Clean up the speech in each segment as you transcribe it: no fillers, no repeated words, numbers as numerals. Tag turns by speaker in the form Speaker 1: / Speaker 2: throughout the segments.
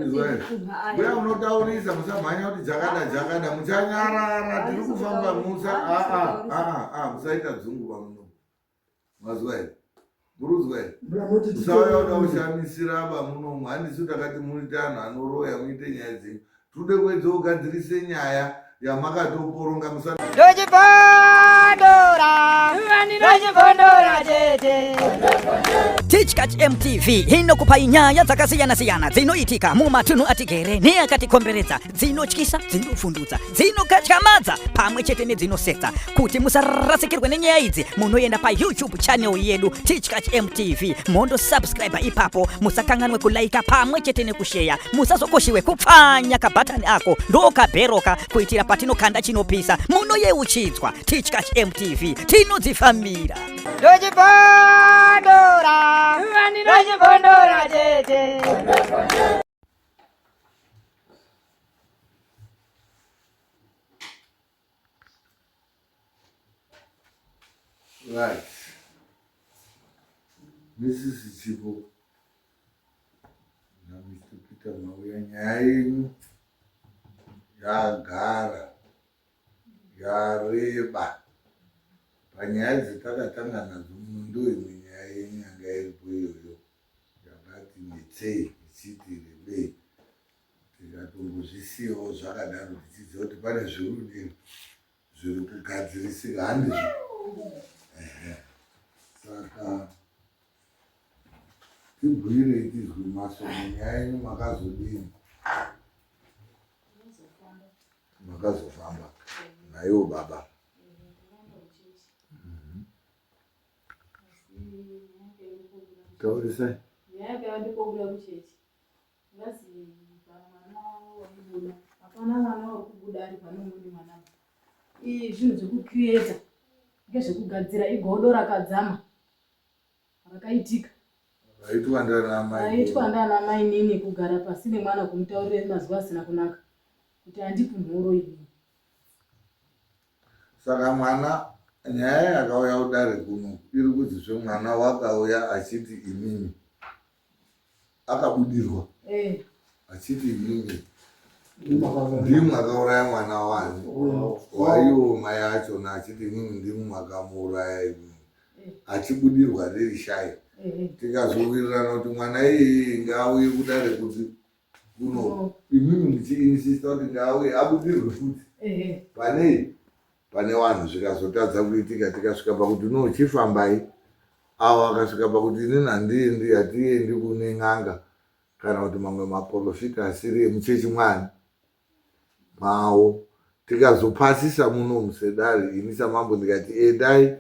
Speaker 1: Mbuya munotaurisa musamhanya kuti jakada jakada muchanyarara tiri kufamba musa aa aa aa musaita dzungu pamuno mazwa here muruzwa here musauya kuda kushamisira aba munomu handisu takati muite anhu anoroya muite nyaya dzenyu tode kuedza kugadzirise nyaya yamakatoporonga musa
Speaker 2: Ndochibondora, ndochibondora tete.
Speaker 3: Tichkach MTV inokupai nyaya dzakasiyana-siyana dzinoitika mumatunhu atigere neakatikomberedza, dzinotyisa, dzinovhundutsa, dzinokatyamadza pamwe chete nedzinosetsa. Kuti musarasikirwe nenyaya idzi, munoenda paYouTube channel yedu Tichkach MTV mondo subscribe ipapo, musakanganwe kulaika pamwe chete nekusheya, musazokoshiwe kupfanya kabhatani ako ndokabheroka kuitira patinokanda chinopisa munoyeuchidzwa. Tichkach MTV tinodzifambira.
Speaker 2: Ndochibondora, ndochibondora tete.
Speaker 1: Right. Mrs. Chipo na Mr. Peter mauya nyaya yenyu yagara yareba panyaya dzetakatanga nadzo muno ndo imwe nyaya yenyu yanga iripo iyoyo yakati netsei ichiti rebei tikatombozvisiyawo zvakadaro tichiziva kuti pane zviri kudini zviri kugadzirisika handizvo ehe saka tibhuirei tizwe masoko nyaya yenyu makazodini makazofamba naiwo baba taurisai
Speaker 4: nyaya yakaenda kuchechi Ngazi pamwana waibuda hapana mwana wari kubuda ari pane umweni mwana. Iyi zvinhu zvekucreata ngezvekugadzira igodo rakadzama rakaitika.
Speaker 1: Raitwa ndana mai.
Speaker 4: Raitwa ndana mai nini kugara pasi nemwana kumutaurira mazwi asina kunaka kuti andipi mhoro ini.
Speaker 1: Saka mwana nyaya yakauya kudare kuno iri kudzisve mwana wakauya achiti imimi akabudirwa
Speaker 4: eh.
Speaker 1: achiti imimi ndimwi akauraya mwana wani waiwo mai achona achiti imimi ndimwi makamuuraya imimi
Speaker 4: eh.
Speaker 1: achibudirwa riri shayi
Speaker 4: eh.
Speaker 1: tikazowirirana kuti mwana iyeye ngaauye kudare kuti kuno imimi muchiinsista kuti ngaauye abudirwe futi panei pane vanhu zvikazotadza kuitika tikasvika pakuti no chifambai avo akasvika pakuti inini handiendi hatiendi kune n'anga kana kuti mamwe maporofita asiri emuchechi mwani mavo tikazopasisa muno musedare ini samambo ndikati endai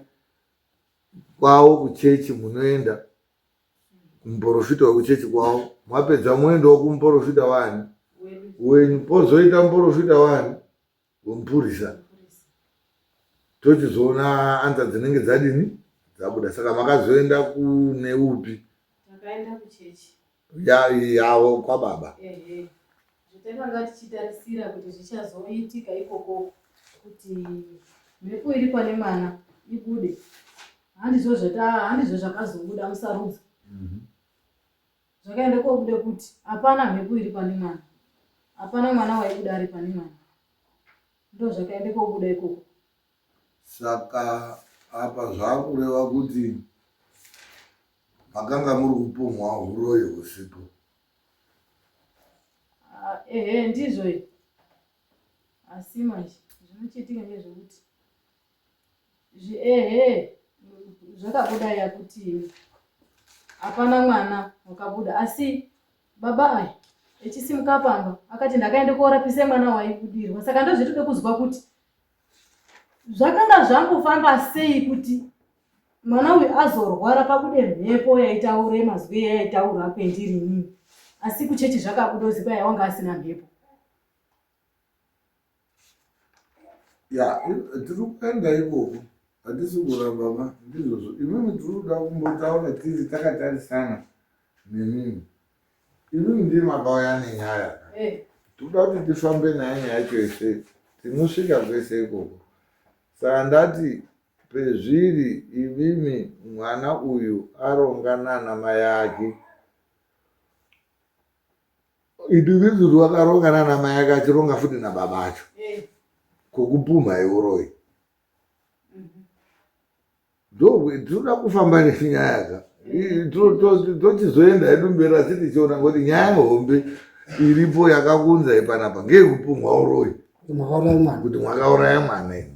Speaker 1: kwavo kuchechi munoenda kumuporofita wekuchechi kwavo mapedza moendawo kumuporofita wani wenyu pozoita muporofita wani wemupurisa tochizoona anza dzinenge dzadini dzabuda saka makazoenda kune upi
Speaker 4: takaenda kuchechi
Speaker 1: yavo kwababa
Speaker 4: ehe zvatakanga tichitarisira kuti zvichazoitika ikoko kuti mhepo iri pane mwana ibude handizvo zvata handizvo zvakazobuda musarudzo
Speaker 1: mhm.
Speaker 4: Zvakaenda kobuda kuti hapana mhepo iri pane mwana, hapana mwana waibuda ari pane mwana, ndozvakaenda kobuda ikoko.
Speaker 1: Saka apa zvakureva kuti makanga muri kupumhwa huroyi husipo.
Speaker 4: Ah, ehe ndizvo asi manje zvinochiitika ngezvekuti Ehe, zvakabuda ya kuti hapana mwana wakabuda asi baba aya echisimuka pamba akati ndakaenda korapisa mwana waibudirwa saka ndozvitode kuzwa kuti zvakanga zvambofamba sei kuti mwana uyu azorwara pabude mhepo yaitaure mazwi yaitaura kwendiri inini asi kuchechi zvakabuda uzi kwai wanga asina mhepo
Speaker 1: ya tiri kuenda ikoko hatisi kuramba ma ndizvozvo imimi tiri kuda kumbotaura tiri takatarisana nemimi imimi ndii makauya nenyaya
Speaker 4: eh.
Speaker 1: tiri kuda kuti tifambe naye nyaya yacho yese tinosvika kwese ikoko saka ndati pezviri imimi mwana uyu aronga nana mai ake It means kuti wakaronga nana mai ake achironga futi nababa acho
Speaker 4: Eh.
Speaker 1: kokupumha iuroyi. Ndo tinoda kufamba nenyaya ka. Tochizoenda hedu mberi asi tichiona ngoti nyaya hombe iripo yakakunzai panapa ngeyekupumhwa uroyi.
Speaker 5: Kuti mwakauraya mwana.
Speaker 1: Kuti mwakauraya mwana imi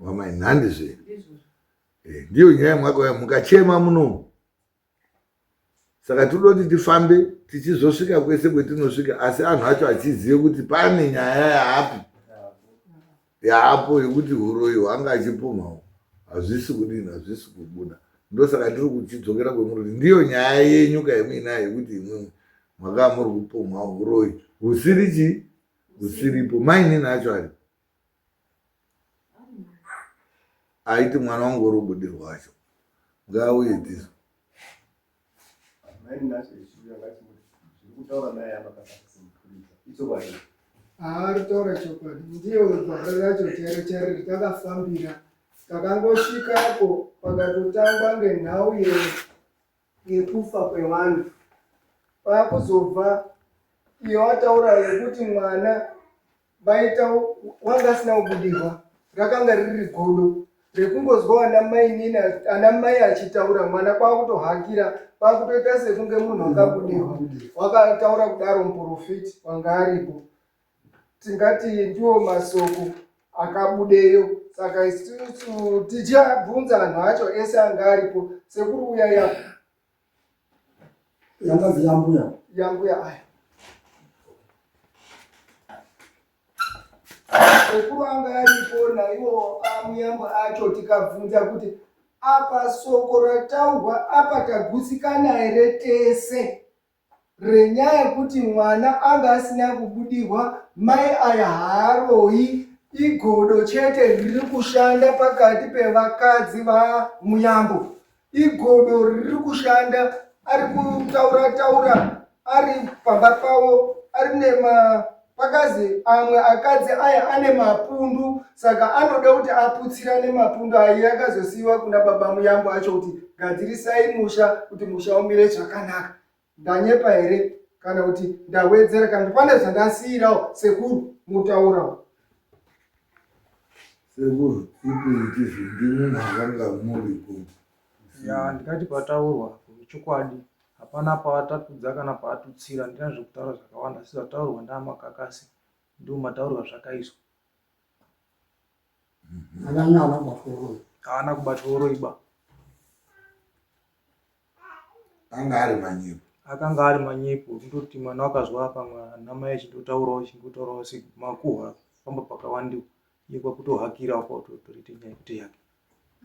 Speaker 1: wamai nhandizve.
Speaker 4: Ndizvozvo.
Speaker 1: Ndiyo nyaya mwakauya mukachema munomu. Saka tinoda kuti tifambe tichizosvika kwese kwetinosvika asi anhu acho achizive kuti pane nyaya yaapi yaapo yekuti uroyi hwanga achipumhawo hazvisi kudini, hazvisi kubuda. Ndosaka tiri kuchidzokera kwemuri kuti ndiyo nyaya yenyu kaimuinayo yekuti imwimwi makava muri kupumha uroyi husiri chii, husiripo. Mainini acho ari aiti mwana wangu uri kubudirwa wacho ngaauye tizo.
Speaker 6: Haari taura chokwadi, ndiyo gwara racho chairo chairo ratakafambira. Takangosvikako pakatotangwa ngenhau yekufa kwevanhu. Pakuzobva iyo wataura yekuti mwana vaita wanga asina kubudirwa, rakanga riri godo rekungozwa ana mai nini ana mai achitaura mwana kwakutohakira kwakutoita sekunge munhu akabudirwa. Wakataura kudaro muprofiti wanga aripo. Tingati ndiwo masoko akabudeyo. Saka isusu tichabvunza anhu acho ese anga aripo sekuru uya ya
Speaker 5: Yangazi yambuya.
Speaker 6: Yambuya aya. Sekuru anga aripo naiwo amuyambo acho tikabvunza kuti apa soko rataurwa apa tagutsikana here tese renyaya yekuti mwana anga asina kubudirwa mai aya haaroyi igodo chete riri kushanda pakati pevakadzi vamuyambo. Igodo riri kushanda ari kutaura taura ari pamba pavo ari nema pakazi amwe akadzi aya ane mapundu saka anoda kuti aputsirane mapundu aye akazosiyiwa kuna baba Muyambo acho kuti gadzirisai musha kuti musha umire zvakanaka. Ndanyepa here kana kuti ndawedzera kana kuti pane zvandasiirawo sekuru mutaurawo?
Speaker 1: Sekuru tipei tizvi ndimi makanga muri ku.
Speaker 7: Ya ndikati pataurwa chokwadi hapana paatapudza kana paatutsira ndina zvekutaura zvakawanda asi zvataurwa ndaamakakasi ndiwo mataurirwa zvakaiswa.
Speaker 5: Haana kubatwa uroyi.
Speaker 7: Haana kubatwa uroyi ba.
Speaker 1: Anga ari manyepo.
Speaker 7: Akanga ari manyepo kundoti mwana wakazwa pamwe ana mai achindotaurawo chingotaurawo semakuhwa pamba pakawandiwa iye kwakutohakirawo kwakutotoita nyaya yekuti yake.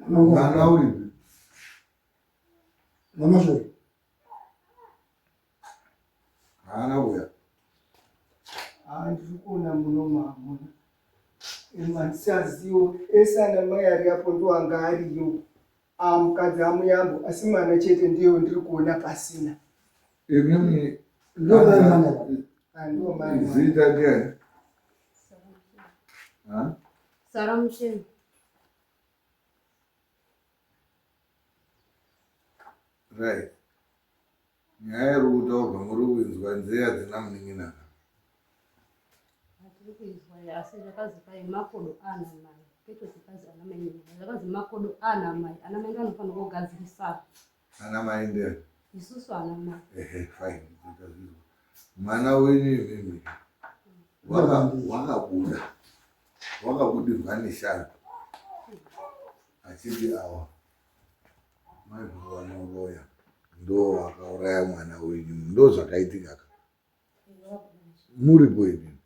Speaker 1: Mwana uripi?
Speaker 5: Mwana zve.
Speaker 1: Haana kuuya.
Speaker 6: Ndiri kuona muno hamuna. Handichaziwo ese ana mai ari apo ndo anga ariyo. Mukadzi amuyambo asi mwana chete ndiyo ndiri kuona pasina.
Speaker 1: Imimi
Speaker 5: Ndo mai mwana.
Speaker 6: Ndo mai mwana.
Speaker 1: Zita ndiani? Ha?
Speaker 8: Sara Musheni.
Speaker 1: Right. Nyaya iri kutaurwa muri kuinzwa nzee hadzina munin'ina.
Speaker 8: Hatiri kuinzwa asi zvakazi pai makodo ana mai. Kwete zvakazi ana mai nyina. Zvakazi makodo ana mai. Ana mai nganofanira kugadzirisa.
Speaker 1: Ana mai ndiani?
Speaker 8: Isusu ana mai.
Speaker 1: Ehe, fine. Ndikazvizwa. Mwana wenyu imimi wakabuda. Wakabudirwa neshanu. Achiti awa mai vanoroya ndo vakauraya mwana wenyu, ndo zvakaitika ka. Muripo imimi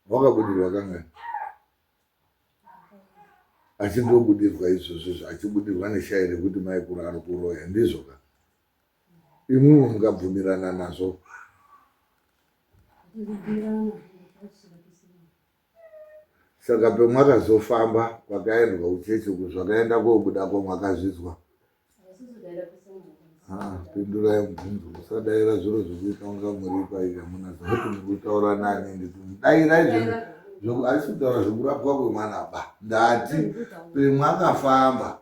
Speaker 1: wakabudirwa kangani? Achindobudirwa izvozvo, achibudirwa neshai rekuti mai kuru ari kuroya, ndizvo ka? Imwimwi mukabvumirana nazvo? Saka pemwakazofamba kwakaendwa kuchechi uku zvakaenda kobuda ko mwakazvizwa? Pindurai mubvunzo, usadaira zviro zvekuita kunga muri paika hamuna zvakuti muri kutaura nani nditi dairai zvinhu handisi kutaura zvekurapwa kwemwana ba. Ndati pemwakafamba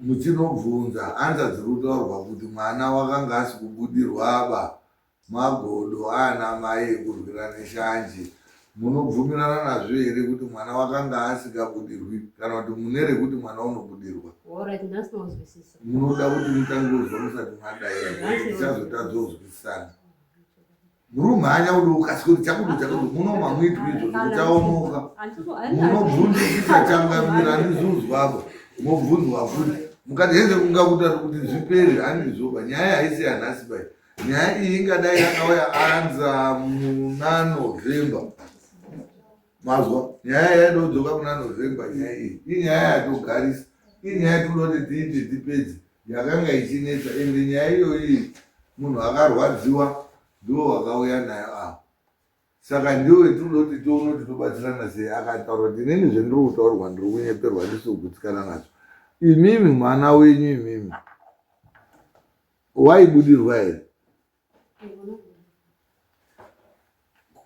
Speaker 1: muchinobvunza anza dziri kutaurwa kuti mwana wakanga asi kubudirwa ba. Magodo aana mai ekurwira neshanje. Munobvumirana nazvo here kuti mwana wakanga asikabudirwi kana kuti mune rekuti mwana unobudirwa?
Speaker 8: Alright, nhasi ndinozwisisa.
Speaker 1: Munoda kuti mutange kuzwa musati madaira
Speaker 8: Nhasi
Speaker 1: tichazotadza kuzwisisana. Muri kumhanya kuti ukasike kuti chakuti chakuti muno mamuitwi izvozvo kuchaomoka. Munobvunzisisa changamira handizunzwa apa mobvunzwa futi mukati heze kunga kuti zvipere handizvoba nyaya haisi yanhasi bai. Nyaya iyi ingadai yakauya anza muna November. Mazwa, nyaya yaidodzoka muna November nyaya iyi. Inyaya yatogarisa. Inyaya yatinoda kuti tiite tipedze. Yakanga ichinetsa ende nyaya iyoyi munhu akarwadziwa ndiwo wakauya nayo ava. Saka ndiwo yetinoda kuti tione kuti tobatsirana sei. Akataura kuti inini zvendiri kutaurwa ndiri kunyeperwa handisi kugutsikana nazvo. Imimi mwana wenyu imimi Waibudirwa here?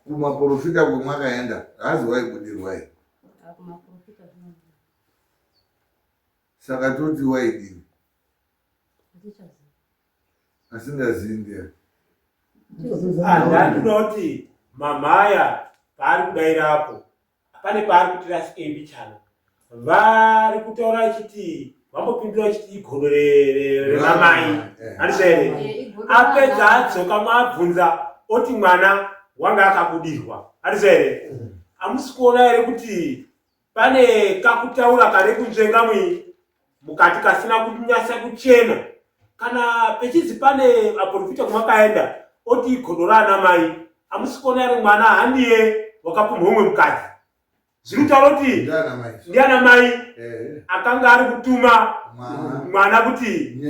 Speaker 1: Kumaporofita kwemwakaenda hazi waibudirwa here? Saka toti waidini? Asingazivi ndiani?
Speaker 9: Ah, ndinoti mamhaya paari kudairapo pane paari kuti rasikei mbichana vari kutaura vachiti vambopindura vachiti igodo remamai eh. handizvo here eh, apedza adzoka maabvunza oti mwana wanga akabudirwa handizvo here mm. hamusi kuona here kuti pane kakutaura kare kunzvenga mui mukati kasina kunyasa kuchena kana pechinzi pane aprofita kumakaenda oti igodo raana mai hamusi kuona here mwana handiye wakapumha umwe mukadzi zviri kutaura kuti ndiana mai eh. akanga ari kutuma mwana kuti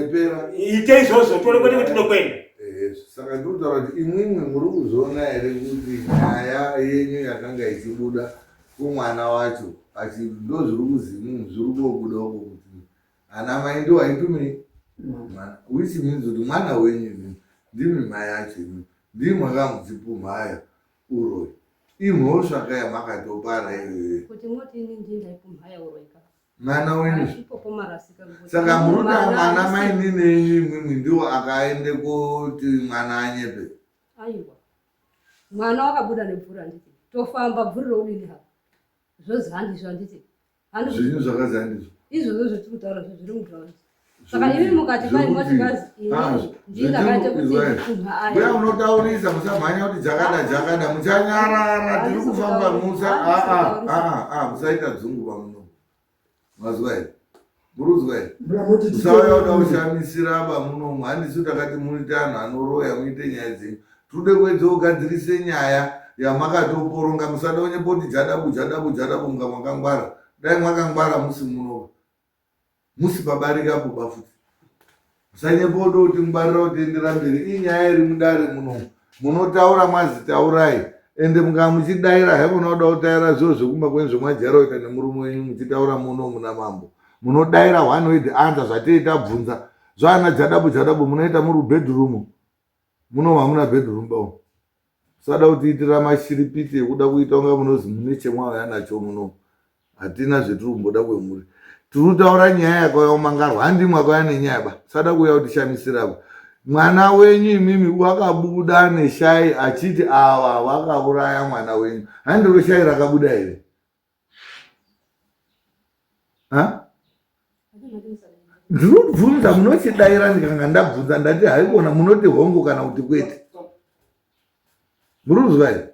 Speaker 9: ite izvozvo tione kwete kuti tinokwenda
Speaker 1: eh, saka ndiri kutaura kuti imwimwi muri kuzviona here kuti nyaya yenyu yakanga ichibuda kumwana wacho achi ndozviri kuzimu zviri kobuda uko kuti ana mai ndiwo aitumei mwana which means kuti mwana wenyu imimi ndimi mai acho imimi ndimi makamudzipumhaya uroyi imhosva ka yamakatopara iyoyo
Speaker 8: kuti moti ini ndini ndaipumhaya uroyi ka
Speaker 1: mwana wenyu
Speaker 8: ipopo marasika ngokuti
Speaker 1: saka muri kuta
Speaker 8: mwana
Speaker 1: mwana
Speaker 8: haasi-
Speaker 1: mainini enyu imwimwi ndiwo akaende kuti mwana anyepe
Speaker 8: aiwa mwana wakabuda nemvura handiti tofamba bvuri roudini hapa zvozi handizvo handiti
Speaker 1: zvinyu zvakazi handizvo
Speaker 8: izvozvo zvetiri kutaura zvo zviri muground saka imi mukati kwai moti kazi
Speaker 1: ah,
Speaker 8: ndii ndakaita kuti kumha aya
Speaker 1: mbuya munotaurisa musamhanya kuti jakada jakada muchanyarara tiri kufamba musa aa ah, ah, ah, musaita dzungu pamuno Mazwa here? Muruzwa here? Musauya kuda kushamisira aba munomu. Handisu takati muite anhu anoroya muite nyaya dzenyu. Tode kuedza kugadzirise nyaya yamakatoporonga. Musada kunyepa kuti jadabu jadabu jadabu kunga makangwara. Dai mwakangwara musi munoba. Musi pabarika apo bafuti. Musanyepa kuda kuti ngwarira kuti endera mberi. Inyaya iri mudare munomu. Munotaura mwazi taurai. Ende mukanga muchidaira haikona kuda kutaira zviro zvekumba kwenyu zvemwajaira kuita nemurume wenyu muchitaura muno muna mambo. Munodaira one word answer zvatei tabvunza. Zvaana jadabu jadabu munoita muri kubedroom. Muno hamuna bedroom ba. Usada kutiitira mashiripiti ekuda kuita kunga munozi mune chemwauya nacho muno. Hatina zvetiri kumboda kwemuri. Tiri kutaura nyaya yakauya kumangarwa. Handi mwakauya nenyaya ba. Usada kuuya kutishamisira ba. Mwana wenyu imimi wakabuda neshai achiti ava vakauraya mwana wenyu. Handiro shai rakabuda here? Ndinobvunza munochidaira ndikanga ndabvunza ndati haikona munoti hongu kana kuti kwete. Muri kuzwa here?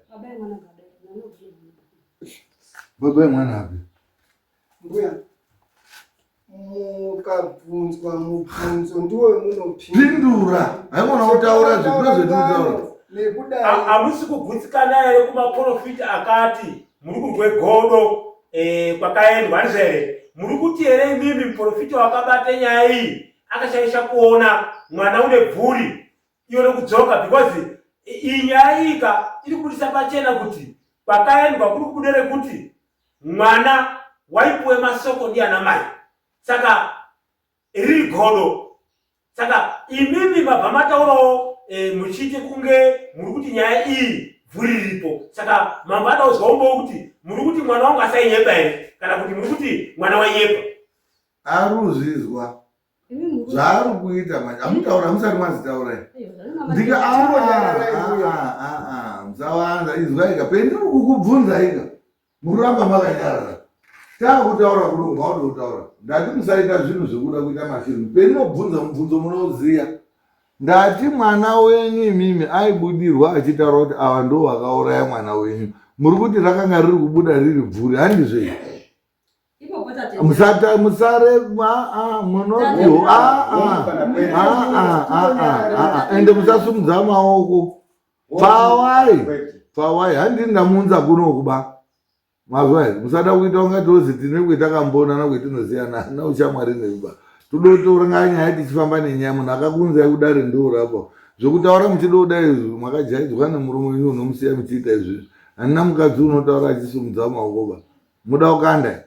Speaker 1: Baba yemwana api?
Speaker 6: Mbuya mukabvunzwa mubvunzo ndiwo munopindura
Speaker 1: haikona kutaura zvinhu zvetinotaura
Speaker 9: hamusi kugutsikana here kumaprofita akati muri kurwe godo eh, kwakaendwa handizvo here muri kuti here imimi muprofita wakabata nyaya iyi akashaisha kuona mwana une bvuri iyo nokudzoka because iyi nyaya iyika iri kubudisa pachena kuti kwakaendwa kuri kubuda rekuti mwana waipuwe masoko ndiana mai saka riri godo saka imimi mabva mataurawo e, muchiite kunge muri kuti nyaya iyi bvuri riripo saka mambo ada kuzwaumbowo kuti muri kuti mwana wangu asainyepa here kana kuti muri kuti mwana wainyepa
Speaker 1: aruzvizwa. Zvaari kuita manje amutaura musati mwazitaura ndika musawanza izwaika pendiri kukubvunzaika muramba makanyarara taakutaura kuno mauda kutaura ndati musaita zvinhu zvekuda kuita mafirimu pendinobvunza mubvunzo munoziya ndati mwana wenyu imimi aibudirwa achitaura kuti ava ndo vakauraya mwana wenyu muri kuti rakanga riri kubuda riri bvuri handizvo musata musare munoti ende musasumudza maoko pfawai pfawai handini ndamuunza kuno kuba mazwa here musada kuita kunga tozi tine kwetakamboonana kwetinoziyana hana ushamwari nekuba todotora nyaya tichifamba nenyaya munhu akakunzai kudare ndourapa zvekutaura muchida kudai izvi makajaidzwa nemurume wenyu unomusiya muchiita izvizvi handina mukadzi unotaura achisumudza maoko ba muda kukanda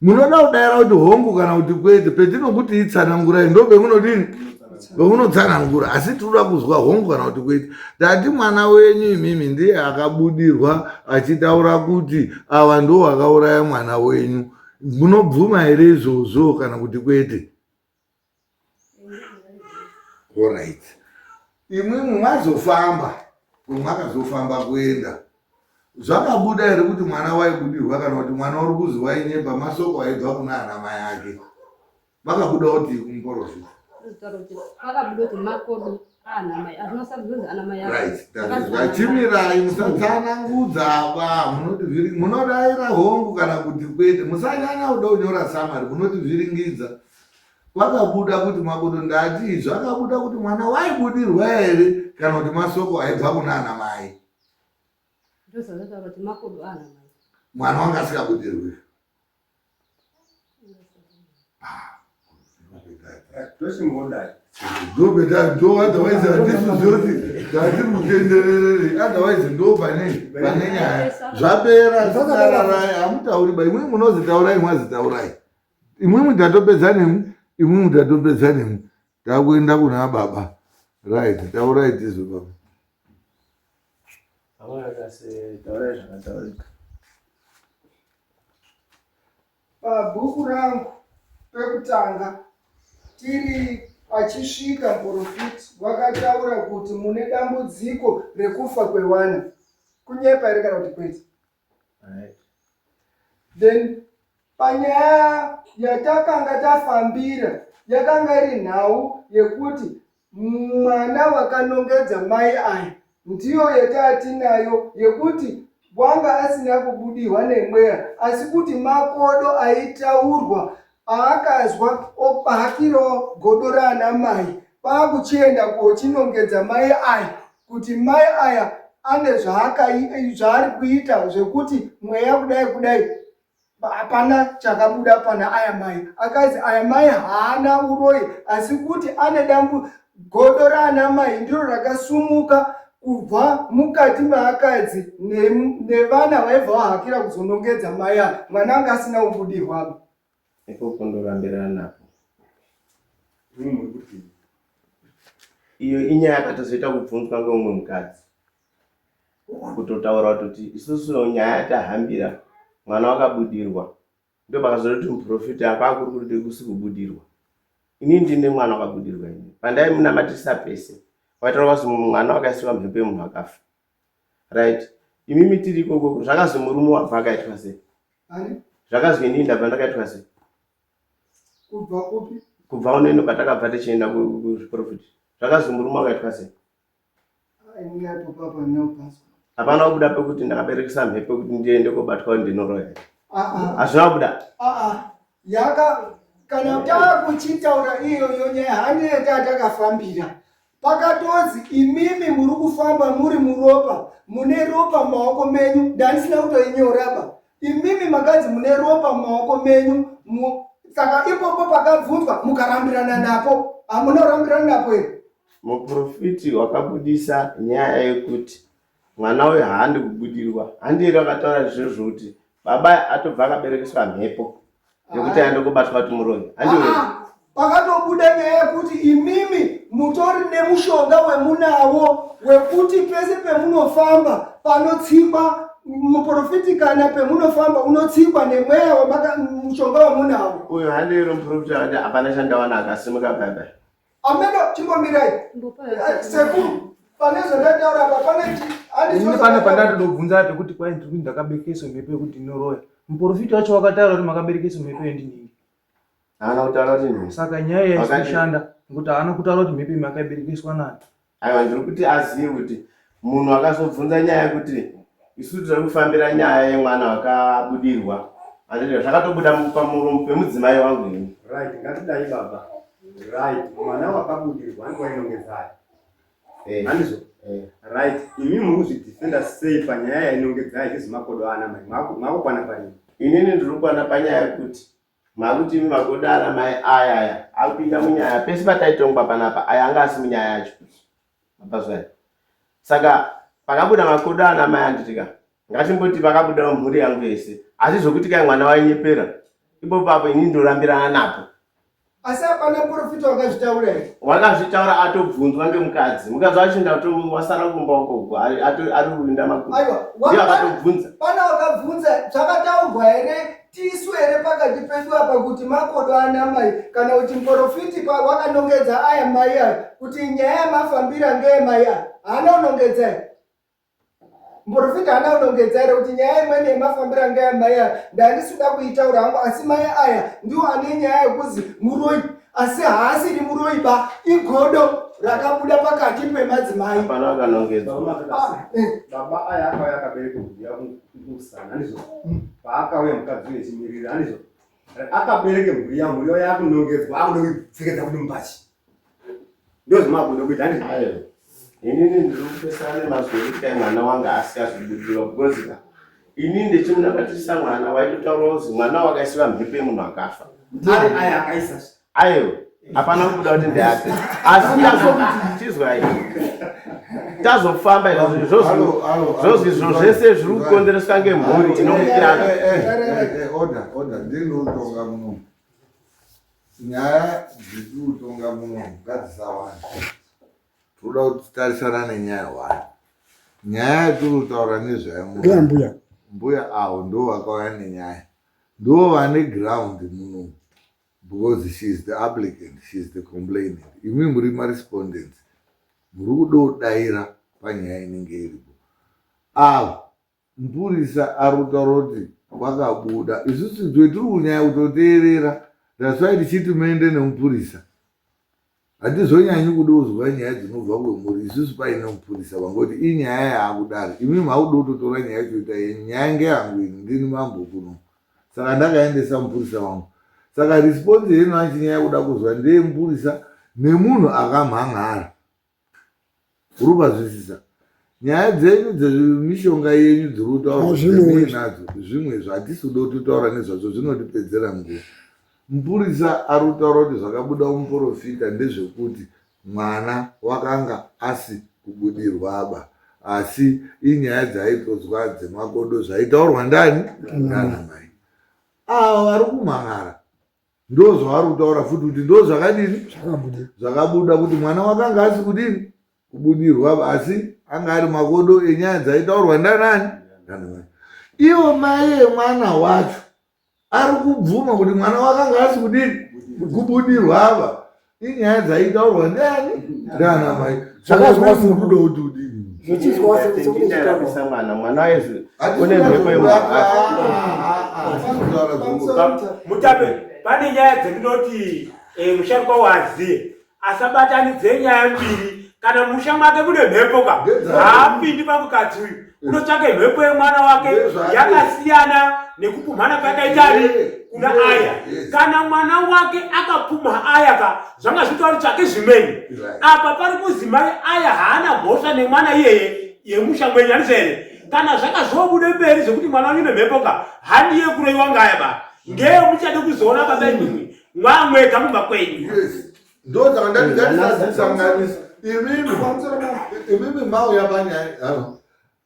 Speaker 1: munoda kudaira kuti hongu kana kuti kwete petinokuti itsanangurai ndo pemunodini pemunotsanangura asi tinoda kuzwa hongu kana kuti kwete tati mwana wenyu imimi ndiye akabudirwa achitaura kuti ava ndo vakauraya mwana wenyu munobvuma here izvozvo kana kuti kwete Alright. Imwimwi mazofamba kwemwakazofamba kuenda zvakabuda here kuti mwana waibudirwa kana kuti mwana uri kuzi wainyepa masoko aibva kuna ana mai ake vakabuda kuti kumuporofita
Speaker 8: vakabuda kuti makodo ana mai azvinosakuzi ana mai
Speaker 1: right chimirai musatsanangudza apa munoti munodaira hongu kana kuti kwete musanyanya kuda kunyora samari munotivhiringidza Kwakabuda kuti makodo ndati zvakabuda kuti mwana waibudirwa here kana kuti masoko aibva kuna ana mai. Mwana wanga asikabudirwi. Ndopeta ndo otherwise hatisi zoti tatiri kutendererere otherwise ndo pane pane nyaya zvapera zvisararai hamutauri ba imwe munozitaurai mwazitaurai imwimwi tatopedza nemwi imwimwi tatopedza nemwi takuenda kuna baba right taurai tizwe baba
Speaker 6: Pabhuku rangu pekutanga tiri achisvika muprofiti wakataura kuti mune dambudziko rekufa kwewana kunyepa here kana kuti kwete Then panyaya yatakanga tafambira yakanga iri nhau yekuti mwana wakanongedza mai aya ndiyo yataatinayo yekuti wanga asina kubudirwa nemweya asi kuti makodo aitaurwa aakazwa opahakirawo godo raana mai kwakuchienda kochinongedza mai aya kuti mai aya ane zvaari kuita zvekuti mweya kudai kudai hapana chakabuda pana aya mai akazi aya mai haana uroyi asi kuti ane dambu godo raana mai ndiro rakasumuka kubva mukati meakadzi nevana vaibva vahakira kuzonongedza mai aya mwana anga asina kubudirwaba
Speaker 10: Ipopo ndorambirana napo. Iyo inyaya yakatozoita kubvunzwa ngeumwe mukadzi. Kutotaura kutoti isusu nyaya yatahambira mwana wakabudirwa. Ndopakazoti muprofita akakuri kuti kusi kubudirwa. Ini ndine mwana wakabudirwa ini. Pandaimunamatisa pese. Waitaura kuti mwana wakaisirwa mhepo yemunhu akafa. Right. Imimi tiri ikoko zvakazi murume wabva akaitwa sei?
Speaker 6: Ani?
Speaker 10: Zvakazwi inini ndabva ndakaitwa sei?
Speaker 6: Kubva kupi?
Speaker 10: Kubva unoino kwatakabva tichienda kuzviprofiti. Zvakazwi murume wakaitwa sei? Hapana kubuda pekuti ndakaberekesa mhepo kuti ndiende kobatwa ndinoroya. Hazvina kubuda.
Speaker 6: Yaka kana takuchitaura iyoyo nyaya handine tatakafambira. Pakatozi imimi muri kufamba muri muropa, mune ropa mumaoko menyu, ndandisina kutoinyoraba. Imimi makanzi mune ropa mumaoko menyu, mu, saka ipopo pakabvunzwa mukarambirana napo, hamuna kurambirana napo here?
Speaker 10: Muprofiti wakabudisa nyaya yekuti mwana uyu haandi kubudirwa, handi here wakataura izvozvo kuti baba atobva akaberekeswa mhepo yekuti aende kubatwa kuti muroyi handi here?
Speaker 6: Ah, pakatobuda nyaya yekuti imimi mutori nemushonga wemunawo wekuti pese pemunofamba panotsikwa Muprofiti kana pemunofamba unotsikwa nemweya wamaka mushonga wamunawo.
Speaker 10: Uyo handiro muprofiti akati hapana chandawana akasimuka bye bye.
Speaker 6: Ameno chimbomirai. Eh, sekuru pane zvandataura apa pane
Speaker 7: Ini pane pandatodobvunza pekuti kwai ndiri kuti ndakaberekeswa mhepo yekuti ndinoroya. Muprofiti wacho wakataura kuti makaberekeswa mhepo yendinini.
Speaker 10: Haana kutaura kuti nini.
Speaker 7: Saka nyaya iyi haisi kushanda nekuti haana kutaura kuti mhepo iyi makaiberekeswa nani.
Speaker 10: Aiwa ndiri kuti azive kuti munhu akazobvunza nyaya yekuti isu tiri kufambira nyaya yemwana wakabudirwa handiti zvakatobuda pamuromo pemudzimai wangu ini.
Speaker 11: Right, ngatidai baba. Right, mwana wakabudirwa hanti wainongedzai.
Speaker 10: Eh.
Speaker 11: Handizvo?
Speaker 10: Eh.
Speaker 11: Right, imi muri kuzvidefenda sei panyaya yainongedzai ichizi makodo ana mai? Makukwana parini?
Speaker 10: Inini ndiri kukwana panyaya yekuti makuti imi makodo ana mai aya aya akupinda munyaya pese pataitongwa panapa aya anga asi munyaya yacho mapazvai saka pakabuda makodo ana mai anditika ngatimboti vakabuda mhuri yangu yese asi zvokuti kai mwana wainyepera ipo papo ini ndorambirana napo
Speaker 6: Asi hapana muprofita wakazvitaura here?
Speaker 10: Wakazvitaura atobvunzwa ngemukadzi. Mukadzi wacho ndato wasara kumba uko uko ari ari kurinda makuru.
Speaker 6: Aiwa,
Speaker 10: Ndiye akatobvunza.
Speaker 6: Pana wakabvunza zvakataurwa here tisu here pakati pedu apa kuti makodo ana mai kana kuti muprofiti pa wakanongedza aya mai aya kuti nyaya yamafambira ngeye mai aya haana kunongedza here? Muprofita haana kunongedza here kuti nyaya imweni yemafambiro anga yamai aya ndandisi kuda kuitaura hangu asi mai aya ndiwo ane nyaya yekuzi muroyi asi haasiri muroyi ba igodo rakabuda pakati pemadzimai.
Speaker 10: Hapana akanongedzwa.
Speaker 6: Ah, eh.
Speaker 11: Baba aya akauya akabereka mbuya kumusana handizvo? Paakauya mukadzi uyu echimirira handizvo? Akabereke mhuri yangu mhuri yavo yakunongedzwa akuda kuipfekedza kuti mbachi. Ndozvamakuda kuita handizvo?
Speaker 10: Ayo. Inini ndiri kupesana nemazwi ekuti kai mwana wanga asikazobudirwa because ka inini ndichimunamatisa mwana waitotaura kuzi mwana wakaisiwa mhepo yemunhu akafa.
Speaker 11: Ari aya akaisa.
Speaker 10: Ayo hapana kubuda kuti ndeapi asi tazotizwai tazofamba izvozvo zvozvi izvo zvese zviri kukonzereswa ngemhuri inomukirana.
Speaker 1: Order, order, ndini unotonga muno. Nyaya dziri kutonga muno ngadzisawanda. Tinoda kuti titarisana nenyaya one. Nyaya yatiri kutaura nezvayo muno.
Speaker 5: Mbuya.
Speaker 1: Mbuya avo ndo vakauya nenyaya. Ndo vane ground muno because she is the applicant, she is the complainant. Imi muri marespondents. Muri kudodaira panyaya inenge iripo. Avo Mupurisa ari kutaura kuti kwakabuda isusu twe tiri kunyanya kutoteerera that's why tichiti muende nemupurisa hatizonyanyi kudozwa nyaya dzinobva kwemuri isusu paine mupurisa vangoti inyaya yaakudare imi makuda kutotora nyaya yacho ita yenyu nyaya ngeyangu ini ndini mambo kuno saka ndakaendesa mupurisa wangu saka response yenu achinyaya kuda kuzwa ndeyemupurisa nemunhu akamhan'ara Uri kuvazwisisa? Nyaya dzenyu dzemishonga yenyu dziri kutaurwa dzemuinadzo zvimwe zvatisi kuda kutotaura nezvazvo zvinotipedzera nguva. Mupurisa ari kutaura kuti zvakabuda kumuporofita ndezvekuti mwana wakanga asi kubudirwaba asi inyaya dzaitodzwa dzemakodo zvaitaurwa ndani nana mai ava vari kumhan'ara Ndozvavari kutaura futi kuti ndozvakadini zvakabuda kuti mwana wakanga asi kudini kubudirwa asi anga ari makodo enyaya dzaitaurwa ndanani ndanamai ivo mai emwana wacho ari kubvuma kuti mwana wakanga asi kudini kubudirwa ava inyaya dzaitaurwa ndiani ndiana mai saka zvinoda kuti udini
Speaker 10: Ndindarapisa mwana mwana wezvi une mhepo yemwana
Speaker 9: Mutape, pane nyaya dzendinoti eh, musharukwa waziye asabatanidze nyaya mbiri kana musha mwake mune mhepo ka haapindi pamukadzi uyu unotsvake mhepo yemwana wake yakasiyana nekupumhana kwakaitani kuna aya kana mwana wake akapumha aya ka zvanga zvitori tsvake zvimweni apa pari kuzi mai aya haana mhosva nemwana iyeye yemusha mwenyu handizvo here kana zvakazobude mberi zvekuti mwana wenyu nemhepo ka handiye kuroiwa ngaya ba ngeyo muchade kuzoona baba imwimwi mwamwega mumba kwenyu
Speaker 1: ndosaka ndati ngatisadzisanganisa imimi imimi mauya panyaya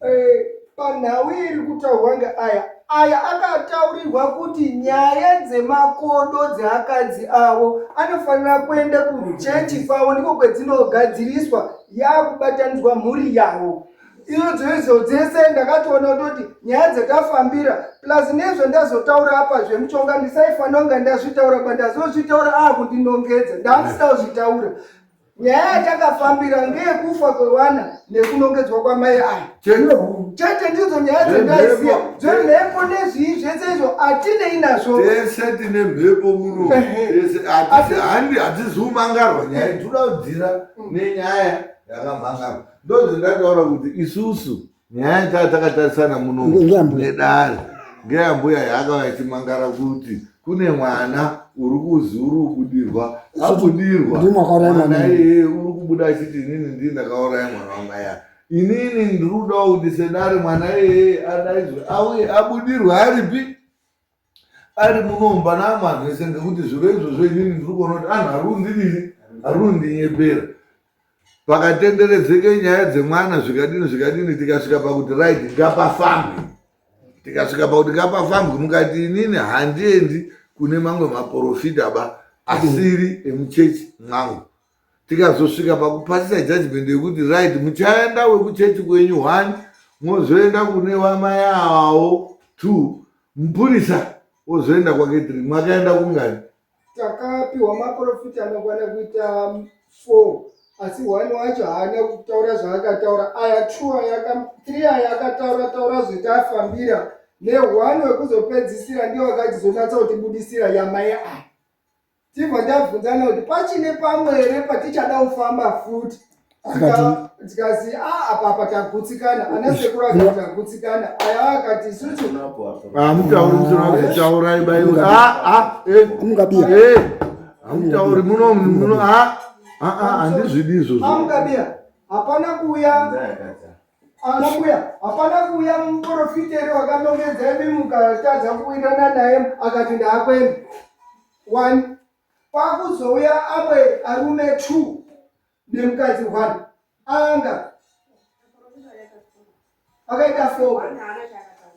Speaker 6: Eh, panhau iri kutaurwa ngeaya aya akataurirwa kuti nyaya dzemakodo dzeakadzi avo anofanira kuenda kuchechi kwavo ndiko kwedzinogadziriswa yakubatanidzwa mhuri yavo. Izodzo idzo dzese ndakatoona kutoti nyaya dzatafambira plus nezvo ndazotaura apa zvemuchonga ndisaifanira kunga ndazvitaura ba ndazozvitaura akundinongedza ndandisina kuzvitaura. Nyaya yatakafambira ngeyekufa kwewana nekunongedzwa kwamai aya chete, ndidzo nyaya dzandaiziva dzemhepo nezvii zvese izvo hatinei nazvo.
Speaker 1: Tese tine mhepo muno, tese hatizi kumangarwa nyaya, tinoda kudzira nenyaya yakamhangarwa. Ndozvendataura kuti isusu nyaya taa takatarisana muno nedare ngeyambuya yaakauya achimangara kuti kune mwana uri kuzi uri kubudirwa abudirwa mwana iyeye uri kubuda achiti inini ndii ndakauraya mwana wamai aya inini ndiri kudawo kuti sedare mwana iyeye adaidzwe auye abudirwe aripi ari munomba naamwe anhu ese ngekuti zviro izvozvo inini ndiri kuona kuti anhu ari kundidini ari kundinyepera pakatenderedzeke nyaya dzemwana zvikadini zvikadini tikasvika pakuti right ngapafambwe tikasvika pakuti ngapafambwe mukati inini handiendi kune mamwe maporofita ba asiri emuchechi mwangu tikazosvika pakupasisa judgment yekuti right muchaenda wekuchechi kwenyu one mozoenda kune wamai awawo two mupurisa wozoenda kwake three mwakaenda kungani
Speaker 6: Takapiwa maprofita anokwana kuita 4 asi one wacho haana kutaura zvaakataura. Aya two aya three aya akataura taura zvetafambira neone wekuzopedzisira ndiwo akachizonatsa kutibudisira yamai aya. Tibva tabvunzana kuti pachine pamwe here patichada kufamba futi tikazi a ah, apa apa tagutsikana ana sekuru akati tagutsikana aya akati isusu
Speaker 1: hamutauri musina bai eh. eh. hamutauri muno muno ah, ah, handizvidi izvozvo
Speaker 6: amukabiya hapana kuuya ana mbuya hapana kuuya muprofita here wakanongedza imi mukatadza kuwirana naye akati ndaakwenda one kwakuzouya amwe arume two nemukadzi one anga akaita four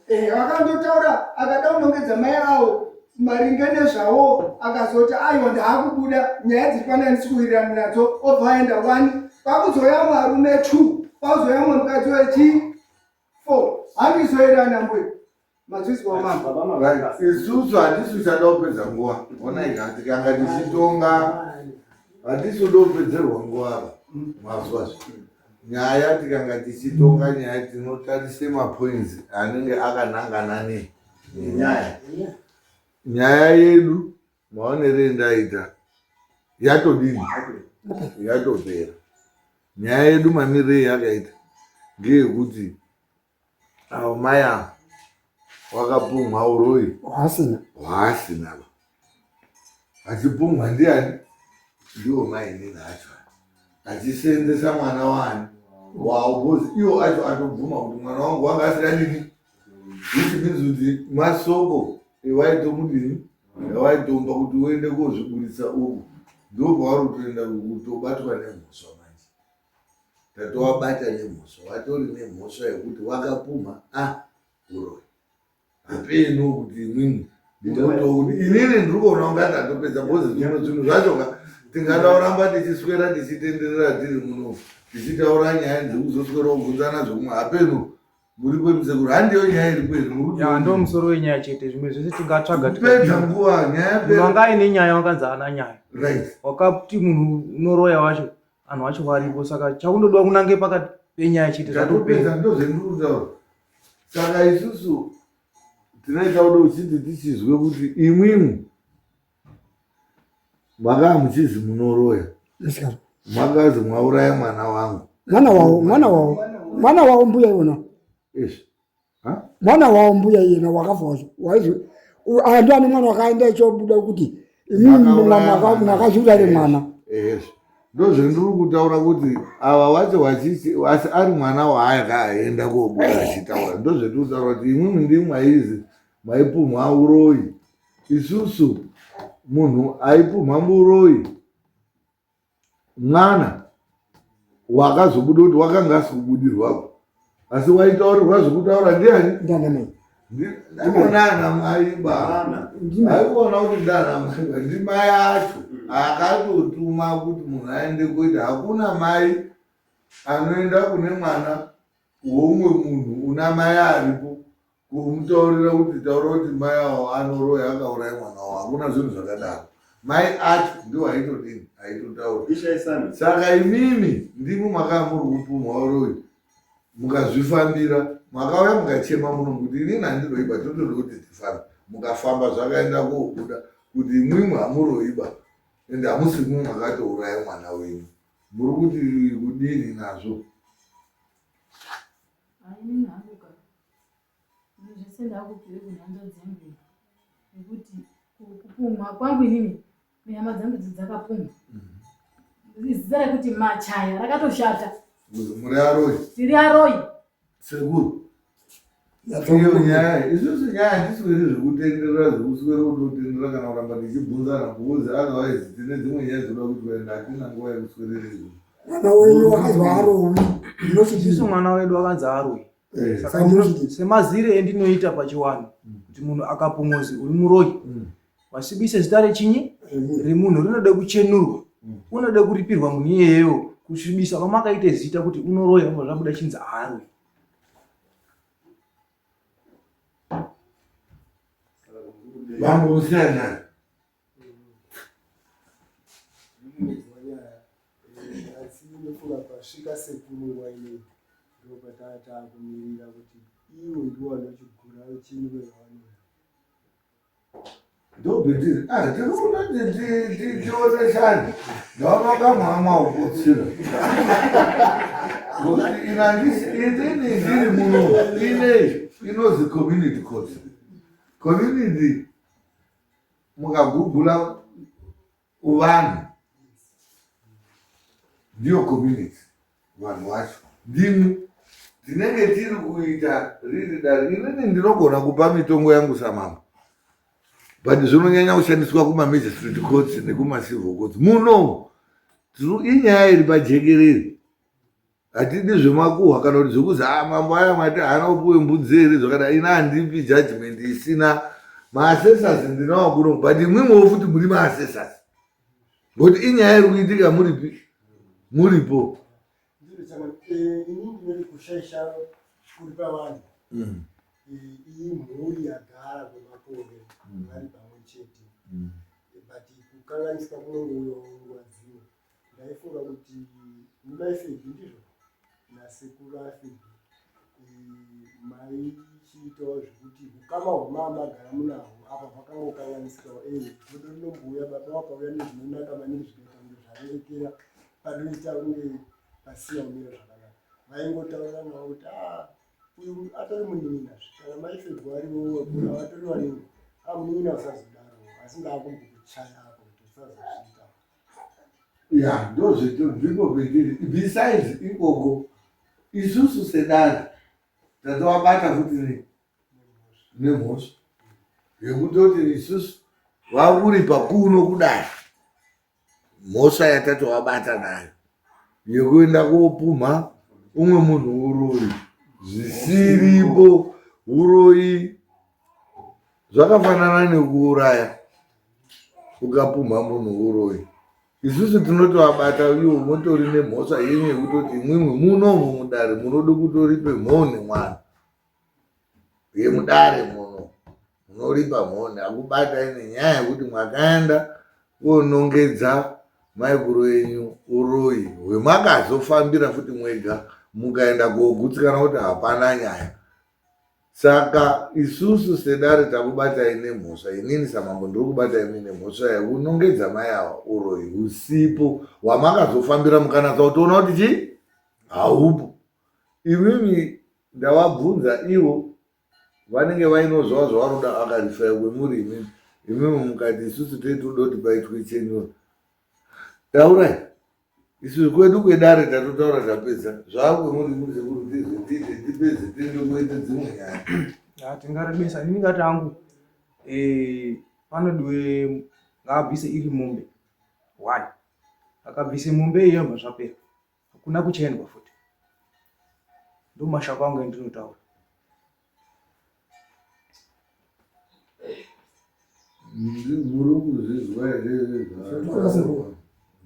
Speaker 6: eh, akandotaura akada kunongedza mai awo maringe nezvawo akazoti aiwa ndaakubuda nyaya dziri pana ndisi kuwirirana nadzo obva aenda one kwakuzouya amwe arume two kwakuzouya mumwe mukadzi wechi four handizoerana mbuya Mazvizwa mama.
Speaker 1: Right. Isusu hatisi kuchada kupedza nguva. Ona ika tikanga tichitonga hatisi kuda kupedzerwa nguva apa. Mazwa zve. Nyaya tikanga tichitonga nyaya tinotarise mapoints anenge akanangana ne nenyaya. Nyaya yedu maonere endaita yatodini yatopera. Nyaya yedu mamirire yakaita ngeyekuti Avo mai ava wakapumhwa uroyi
Speaker 5: hwaasina
Speaker 1: hwaasina ba achipumhwa ndiani ndiwo mai nini acho achisenzesa mwana wani wavo bcause iwo acho atobvuma kuti mwana wangu wanga asingadini which means kuti masoko ewaitomudini ewaitomba kuti uende kozviburitsa uku ndopavari kutoenda kutobatwa nemhosva manje Tatowabata nemhosva watori nemhosva yekuti wakapumha a ah, uroyi hapeno kuti imwimwi ndinotokuti inini ndiri kuona kunga tatopedza bhozi zvimwe zvinhu zvacho ka tingada kuramba tichiswera tichitenderera tiri muno tichitaura nyaya dzekuzoswera kubvunzana zvekumwe hapeno Muripo musekuru handiyo nyaya iripo here muri
Speaker 7: Ya ndo musoro wenyaya chete zvimwe zvese tingatsvaga
Speaker 1: kupedza nguva nyaya
Speaker 7: Munhu anga aine nyaya wakanzi haana nyaya.
Speaker 1: Right.
Speaker 7: Wakati munhu unoroya wacho anhu wacho varipo saka chakundodiwa kunange pakati penyaya chete
Speaker 1: zvatopedza ndozvendiri kutaura. Saka isusu tinoita kuda uchiti tichizwe kuti imwimwi makaa muchizi munoroya makazi mwauraya mwana wangu
Speaker 5: mwana wavo mwana wavo mwana wavo mbuya iwona mwana wavo mbuya iyena wakafa wacho waizi andi ane mwana wakaenda ichobuda kuti makazviurare mwana
Speaker 1: ndozvendiri kutaura kuti ava wacho wachichi asi ari mwana waakaenda kobuda achitaura ndozvendiri kutaura kuti imwimwi ndimwaizi maipumha uroyi isusu munhu aipumha muroyi mwana wakazobuda kuti wakanga asi kubudirwako asi waitaurirwa zvekutaura ndiani ndana mai ba aikuona kuti ndana mai ba ndimai acho akatotuma kuti munhu aende kuita hakuna mai anoenda kune mwana. weumwe munhu una mai aripo kumutaurira kuti taura kuti mai awo anoroya akauraya mwana wawo hakuna zvinhu zvakadaro mai acho ndiwo aitodini aitotaura saka imimi ndimi makaa muri kupumhwa uroyi mukazvifambira makauya mukachema muno kuti inini handiroiba totoda kuti tifambe mukafamba zvakaenda kobuda kuti imwimwi hamuroiba ende hamusi imwi makatouraya mwana wenyu muri kuti kudini nazvo
Speaker 4: Inini hangu ka zvese ndakubvire kunhanzva dzangu nekuti kupumha kwangu inini nehama dzangu idzi dzakapumha mhm. zita rekuti machaya rakatoshata
Speaker 1: muri aroyi
Speaker 4: tiri aroyi
Speaker 1: sekuru iyo nyaya isusu nyaya hatisweri zvekutenderera zvekuswera kutotenderera kana kuramba tichibvunzana because otherwise tine dzimwe nyaya dzinoda kuti vaenda hatina nguva yekuswerera izvozvo
Speaker 5: mwana wenyu wakanzi arowi
Speaker 7: isusu mwana wedu akanzi arowi eh. semazire endinoita pachiwanhu mm. kuti munhu akapongozi uri muroyi mm. wasibise zita rechinyi remunhu rinode kuchenurwa mm. unode kuripirwa munhu iyeyewo kusvibisa kwamakaite zita kuti unoroya ubva zvabuda chinzi aroyi
Speaker 1: Vambo
Speaker 6: Asi ndofunga pasvika sekuru nguva ineyi ndopataakumirira kuti ivo ndivo vanochigura chinwe vanoda.
Speaker 1: Ndobetiri, ah, tiri kundoti tionesane. Ndaona kamwamwa ukutsira. Ngokuti ina handisi inini ndiri muno ine inozi community court. Community mukagugula vanhu ndiyo community vanhu vacho ndimwi tinenge tiri kuita riri dare inini ndinogona kupa mitongo yangu samambo but zvinonyanya kushandiswa kumamagistrate courts nekumacivil courts muno inyaya iri pajekerere hatidi zvemakuhwa kana kuti zvekuzi ah, mambo aya mati haana kupiwe mbudzi here zvakadai ina handipi judgment isina maassessors ndinawo kuno but imwimwewo futi muri maassessors ngokuti inyaya iri kuitika muripi muripo
Speaker 6: eh, ini ndinoti kushaisha kuri pavanhu mm. eh, iyi mhuri yagara kwemakore mm. vari pamwe chete mm. but kukanganiswa kunongouyawo nguva dzimwe Ndaifunga kuti ndimai Febhi ndizvo nasekuru aFebhi maichiitawo zvekuti ukama hwamama agara munahwo apa hwakangokanganisikawo eh godo rinombouya baba vakauya nezvinonaka maningi zvikaita kunge zvarerekera panoita kunge pasiya kumira zvakanaka vaingotauriranawo kuti ah uyu atori munin'ina zve kana mai Febhi varivo avatori vanin'ina ah munin'ina usazodaro asi ndaakumbokuchaya apa kuti usazozviita
Speaker 1: ya ndozvito ndipo petiri besides ikoko isusu sedare tatovabata futi ne nemhosva yekutoti isusu vakuripa kuno kudai mhosva yatatovabata nayo yekuenda kopumha umwe munhu uroyi zvisiripo uroyi Zvakafanana nekuuraya ukapumha munhu uroyi. Isusu tinotovabata ivo motori nemhosva yenyu yekutoti imwimwi munomu mudare munoda kutoripe mhoni mwana yemudare muno munoripa mhoni akubatai nenyaya yekuti mwakaenda konongedza maikuru enyu uroyi hwemakazofambira futi mwega mukaenda kogutsikana kuti hapana nyaya Saka isusu sedare takubatai nemhosva, inini samambo ndiri kubatai mine nemhosva yekunongedza mai ava uroyi husipo hwamakazofambira mukanatsa kutoona kuti chii haupo. Imimi ndavabvunza ivo vanenge vainozvawo zvavanoda akarifaya kwemuri imimi, imimi mukati isusu tei toda kuti paitwe chenura. Taurai. Isu kwedu kwedare tatotaura tapedza zvakwemuri muri sekuru tizwe tiite tipedze tiende kuite dzimwe nyaya.
Speaker 7: Ya tingarebesa ini ndingati hangu eh panodiwe ngaabvise iri mombe one akabvise mombe iyoyo bva zvapera hakuna kuchaendwa futi ndomashoko angu endinotaura.
Speaker 1: Muri kuzvizwa here zvauri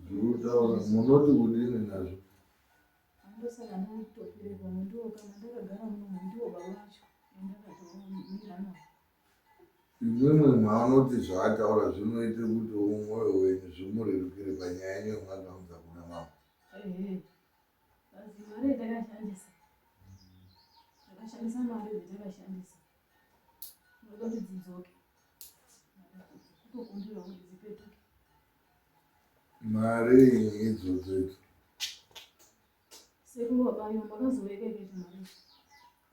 Speaker 1: kutaura munoti kudini nazvo?
Speaker 4: Ndosaka ndatopererwa ndiwo kana ndakagara muno ndiwo baba vacho endakatomira navo.
Speaker 1: Imwimwi maunoti zvaataura zvinoita kuti mwoyo wenyu zvimurerukire panyaya yenyu yamakaunza kuna mambo.
Speaker 4: Ehe. Asi mari yatakashandisa. Takashandisa mari dzatakashandisa. Tinoda kuti dzidzoke. Kutokumbira kuti dzipetuke.
Speaker 1: Mari idzodzo idzo.
Speaker 4: Sekuru wabayo makazoweka ikaita mari.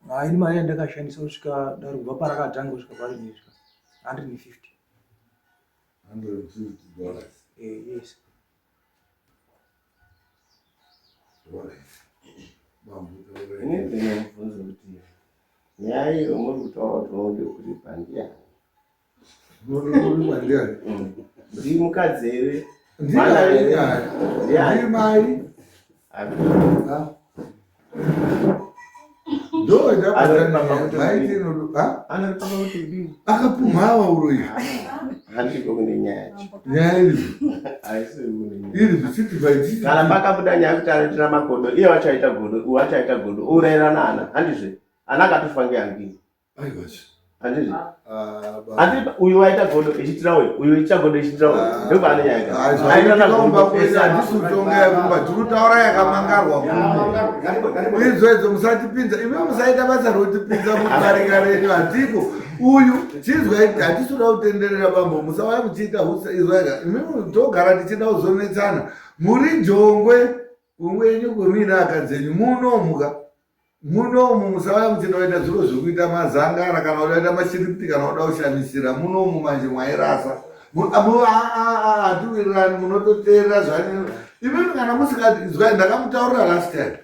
Speaker 7: Hayi ini mari yandakashandisa kusvika dare kubva parakatanga kusvika parinosvika 150.
Speaker 1: 150 dollars.
Speaker 7: Eh, yes.
Speaker 10: Ini ndine mubvunzo kuti nyaya iyo muri kutaura kuti unode kuripa ndiyani?
Speaker 1: Unode kuripa ndiyani?
Speaker 10: Ndi mukadzi here?
Speaker 1: Ndiyani? Ndi mai. Akapumhawa uroyi.
Speaker 10: Handiko kune nyaya yacho.
Speaker 1: Nyaya iri.
Speaker 10: Haisi kune nyaya.
Speaker 1: Iri zvichiti vaititi.
Speaker 10: Kana pakabuda nyaya kuti anoitira magodo, iye wacho aita godo, uyu wacho aita godo, ourayirana ana, handizve? Ana akatofa ngeangini.
Speaker 1: Aiwazve.
Speaker 10: Handizve? Handi uyu waita godo echitira uyu, uyu waita godo echitira uyu. Ndopaane nyaya ka. Aitana godo
Speaker 1: ese. Handisi kutonga yekumba, tiri kutaura yakamangarwa kuno. Idzo idzo musatipinza, imi musaita basa rokutipinza mubarika renyu hatiko. Uyu chinzwai, hatisi kuda kutenderera bambo, musauya muchiita husa izwaika. Imi togara tichida kuzonetsana. Muri jongwe kumwenyu kwemuina akadzi enyu munomuka. Munomu musauya muchida kuita zviro zvekuita mazangara kana kuda kuita mashiripiti kana kuda kushamisira munomu manje mwairasa hatiwirirani munototeerera zvani imimi kana musingaizwai ndakamutaurira last time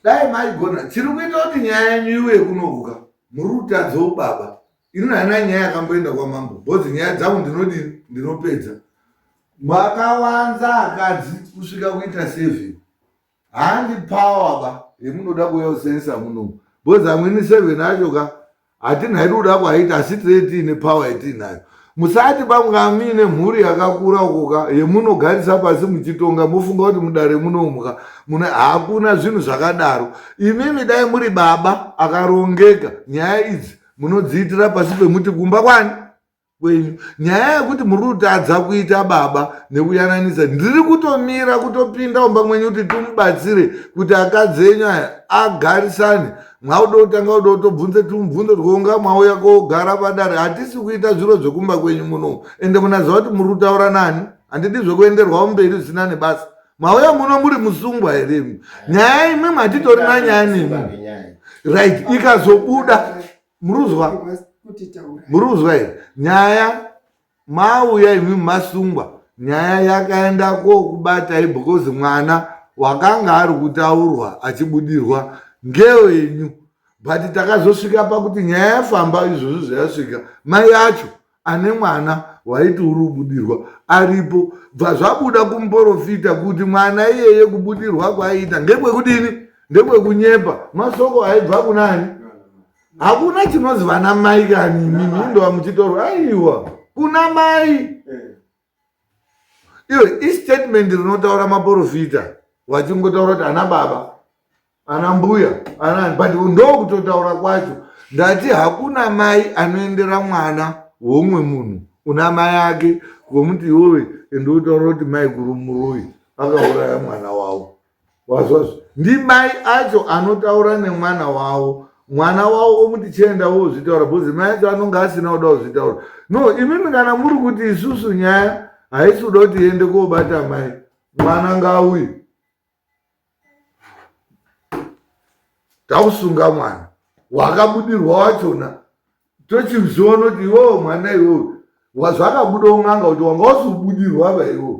Speaker 1: dai maigona chiri kuita kuti nyaya yenyu iuye kunokuka muri kutadza ubaba ini haina nyaya yakamboenda kwamambo bhozi nyaya dzangu ndinodini ndinopedza makawanza akadzi kusvika kuita seven handi power ba yemunoda kuuya kusensa munomu because amweni seven acho ka hatina hedu kuda kuaita asi tine tiine power yetiinayo musati bamunga muine mhuri yakakura uko ka yemunogarisa pasi muchitonga mofunga kuti mudare munomu ka muna hakuna zvinhu zvakadaro imimi dai muri baba akarongeka nyaya idzi munodziitira pasi pemuti kumba kwani kwenyu nyaya yekuti muri kutadza kuita baba nekuyananisa ndiri kutomira kutopinda mumba mwenyu kuti timubatsire kuti akadzi enyu aya agarisane mwauda kutanga kuda kutobvunze tumubvunzo twonga mwauya kogara padare hatisi kuita zviro zvekumba kwenyu muno ende munaziva kuti muri kutaura nani handidi zvekuenderwa mberi zvisina nebasa mauya muno muri musungwa here imi nyaya imwe matitorina nyaya nemi right ikazobuda muruzwa muruzwa here nyaya mauya imi masungwa nyaya yakaenda kokubatai because mwana wakanga ari kutaurwa achibudirwa ngewenyu but takazosvika pakuti nyaya yafamba izvozvo zvayasvika mai acho ane mwana waiti uri kubudirwa aripo bva zvabuda kumuporofita kuti mwana iyeye kubudirwa kwaiita ngekwekudini ndekwekunyepa masoko aibva kunani hakuna chinozi vana mai kani imimi indova muchitorwa aiwa kuna mai iwe istatement rinotaura maporofita wachingotaura kuti ana baba ana mbuya ana but ndokutotaura kwacho ndati hakuna mai anoendera mwana womumwe munhu una mai ake komuti iwewe endoutaura kuti mai guru muroyi akauraya mwana wavo wazvazvo ndimai acho anotaura nemwana wavo mwana wavo omuti chienda wozvitaura bcause mai acho anonge asina kuda kuzvitaura no imimi kana muri kuti isusu nyaya haisi kuda kuti iende kobata mai mwana ngauye takusunga mwana wakabudirwa wachona tochiziona kuti iwewo mwana iwewe wazvakabuda un'anga kuti wanga wasubudirwa va iwewe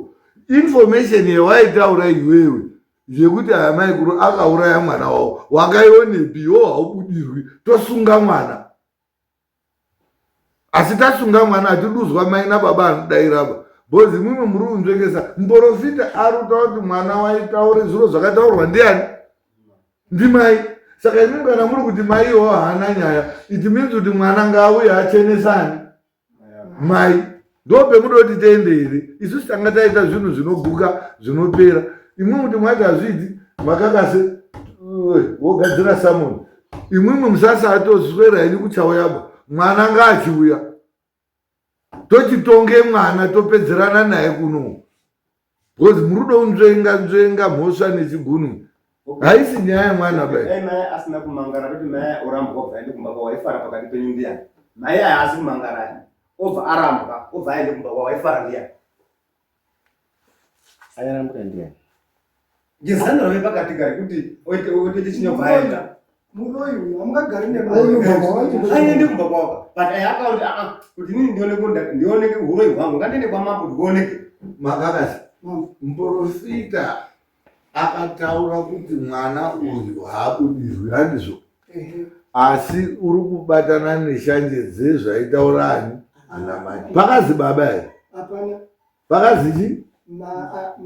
Speaker 1: information yewaitaura iwewe yekuti aya maikuru akauraya mwana wavo wakaionepi iwewo haubudirwi tosunga mwana asi tasunga mwana hatiduzwa mai nababa anodairaba bcause imwimwe muri kunzvengesa muporofita ari kutaura kuti mwana waitaure zviro zvakataurwa ndiani ndimai saka imwimwe kana muri kuti mai iwo haana nyaya it means kuti mwana ngaauye achenesani mai ndo pemuda kuti tiende here isusu tanga taita zvinhu zvinoguka zvinopera Imwimwi kuti mwati hazviiti makakase wogadzira samoni. Imwimwi musasatoswera henyu kuchauyaba. Mwana ngaachiuya. Tochitonge mwana topedzerana naye kuno. Because muri kuda kunzvenga nzvenga mhosva nechigunwe. Haisi nyaya yemwana
Speaker 11: bai. Dai mai asina kumangara kuti mai orambwa obva aende kumba kwavo aifara pakati penyu ndiyani? Mai aya haasi kumangara aya. Obva arambwa obva aende kumba kwavo aifara ndiyani?
Speaker 10: Ayarambwa ndiyani?
Speaker 11: Ngezano rave pakati kare kuti oite oite chinobva aenda.
Speaker 6: Muroyi uyu hamungagari
Speaker 11: aende kumba kwavo but aya akaoti aa kuti inini ndioneke ndioneke uroyi hwangu ngandiende kwamambo ndioneke.
Speaker 1: Makakasi. Muporofita akataura kuti mwana uyu haabudirwi handizvo asi uri kubatana neshanje dzezvaitaura ani anamai pakazi baba here pakazi chi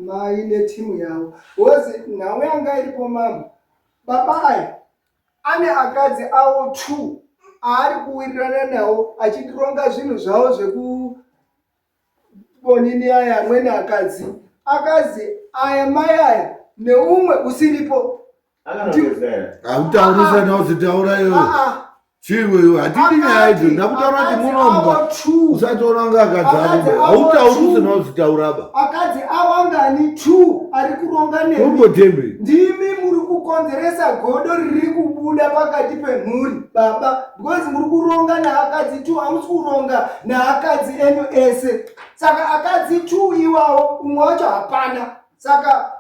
Speaker 6: mai netimu yavo wozi nhau yanga iripo mama baba aya ane akadzi awo two aari kuwirirana nawo achironga zvinhu zvavo zveku Bonini aya amweni akadzi akazi aya mai aya neumwe usiripo.
Speaker 1: Hautaurisa nauzitaura iwe. Chiwe iwe hatidi nyaya idzo ndakutaura kuti munombwa usatoona kunge akadzi ako hautaurisi nauzitaura ba.
Speaker 6: Akadzi awangani two ari kuronga nemi.
Speaker 1: Umbotembe.
Speaker 6: Ndimi muri kukonzeresa godo riri kubuda pakati pemhuri baba. Because muri kuronga naakadzi two hamusi kuronga naakadzi enyu ese. Saka akadzi two iwawo umwe wacho hapana. Saka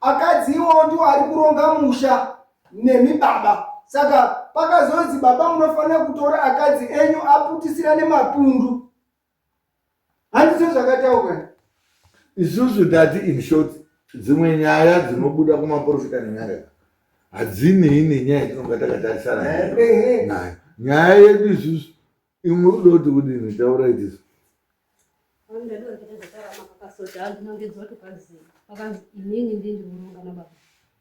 Speaker 6: akadzi iwawo ndiwo ari kuronga musha nemi baba. Saka pakazonzi baba munofanira kutora akadzi enyu aputisira nemapundu. Handizvo zvakataurwa.
Speaker 1: Isusu tati in short dzimwe nyaya dzinobuda kumaporofita nenyaya hadzinei nenyaya yatinonga takatarisana nayo. Nyaya yedu isusu imwe uda kuti kudini taura itisu.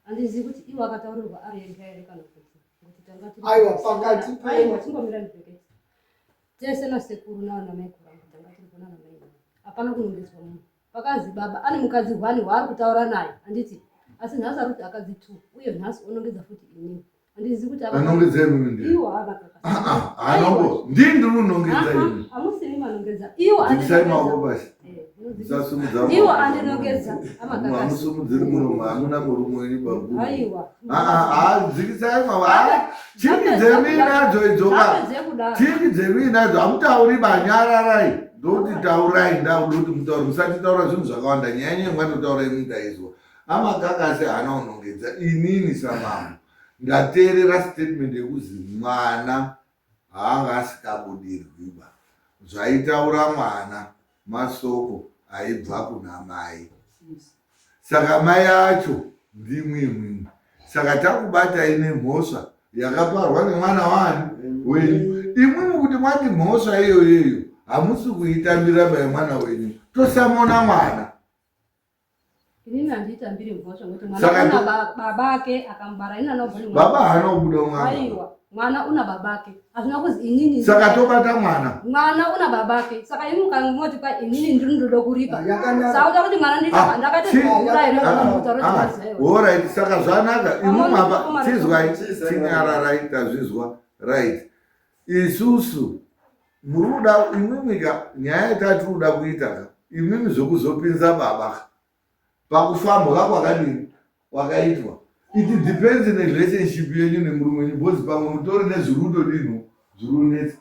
Speaker 8: Handizivi kuti iwo akataurirwa ari ega here kana kuti kuti tanga tiri
Speaker 6: Aiwa, pakati
Speaker 8: aiwa chingomira ndibvekete tese nasekuru naana mai kurangu tanga tiri kunana mai hapana kunongedzwa munhu pakazi baba ane mukadzi hwani hwaari kutaura naye handiti asi nhasi ari kuti akadzi two uye nhasi onongedza futi inini handizivi kuti
Speaker 1: anongedza imimi ndi
Speaker 8: iwo
Speaker 1: anongo ndii ndiri unongedza
Speaker 8: imi hamusiri manongedza iwo
Speaker 1: dzikisai maoko pasi
Speaker 8: musasumudza iwo andinongedza
Speaker 1: hamusumudziri muromo hamuna murume wenyu baguru aiwa dzikisai maoko chii dzemuinadzo idzoka chii dzemuinadzo hamutauri banyararai ndokuti taurai ndakuda kuti mutaure musatitaura zvinhu zvakawanda nyaya yenyu yemwatotaura imi ndaizwa amakakasi haana unongedza inini samambo ndateerera statement yekuzi mwana haanga asikabudirwiba zvaitaura mwana masoko aibva kuna mai saka mai acho ndimwi imwimwi saka takubatai nemhosva yakaparwa nemwana wani wenyu imwimwi kuti mwati mhosva iyoyeyo hamusi kuitambira bai mwana wenyu tosamona mwana
Speaker 8: Inini handiitambiri mhosva ngokuti mwana
Speaker 1: Saka
Speaker 8: una
Speaker 1: ndo-
Speaker 8: baba ake akamubara ini anobva nemwana.
Speaker 1: Baba haana kubuda mwana.
Speaker 8: Aiwa, mwana una baba ake. Hazvina kuzi inini.
Speaker 1: Saka tobata mwana.
Speaker 8: Mwana una baba ake. Saka imi mukamoti kwa inini ndiri ndoda kuripa.
Speaker 6: Yakanaka.
Speaker 8: Saka uda kuti mwana ndiri
Speaker 1: Ah,
Speaker 8: ndakati
Speaker 1: chi-
Speaker 8: kuura here
Speaker 1: ah,
Speaker 8: kana kutaura
Speaker 1: ah,
Speaker 8: kuti maziva.
Speaker 1: Alright, saka zvanaka imwi
Speaker 8: Pamwe
Speaker 1: mapa
Speaker 8: mukoma
Speaker 1: chizwai chinyararai tazvizwa right. Isusu muri kuda imwimwi ka nyaya yatati kuda kuita ka imwimwi zvekuzopinza baba ka pakufambwa kwakadini kwakaitwa it depends nerelationship yenyu nemurume wenyu because pamwe mutori nezviri kutodinhu zviri kunetsa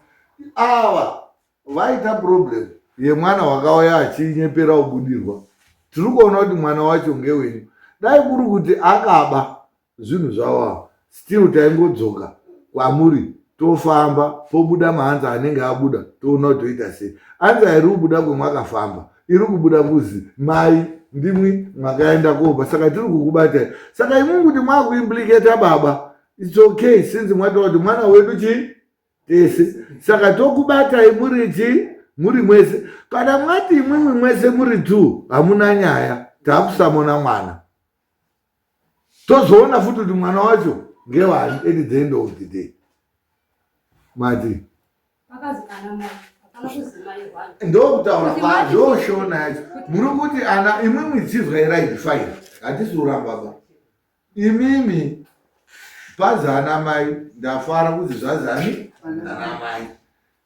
Speaker 1: ava vaita problem yemwana wakauya achinyepera kubudirwa tiri kuona kuti mwana wacho ngewenyu dai kuri kuti akaba zvinhu zvavo ava still taingodzoka kwamuri tofamba pobuda maanza anenge abuda toona kuti toita sei anza iri kubuda kwemwakafamba iri kubuda kuzi mai ndimwi mwakaenda koba saka tiri kukubatai saka imwi kuti mwakuimplicata baba its okay since mwataura kuti mwana wedu chii tese saka tokubatai muri chii muri mwese kana mwati imwimwi mwese muri two hamuna nyaya takusamona mwana tozoona futi kuti mwana wacho ngewani at the end of the day mati ndokutaura ndoshona yacho muri kuti ana imwimwi chizwai right fine Hatisi kuramba ba. Imimi pazi ana mai ndafara kuti zvazani ana mai.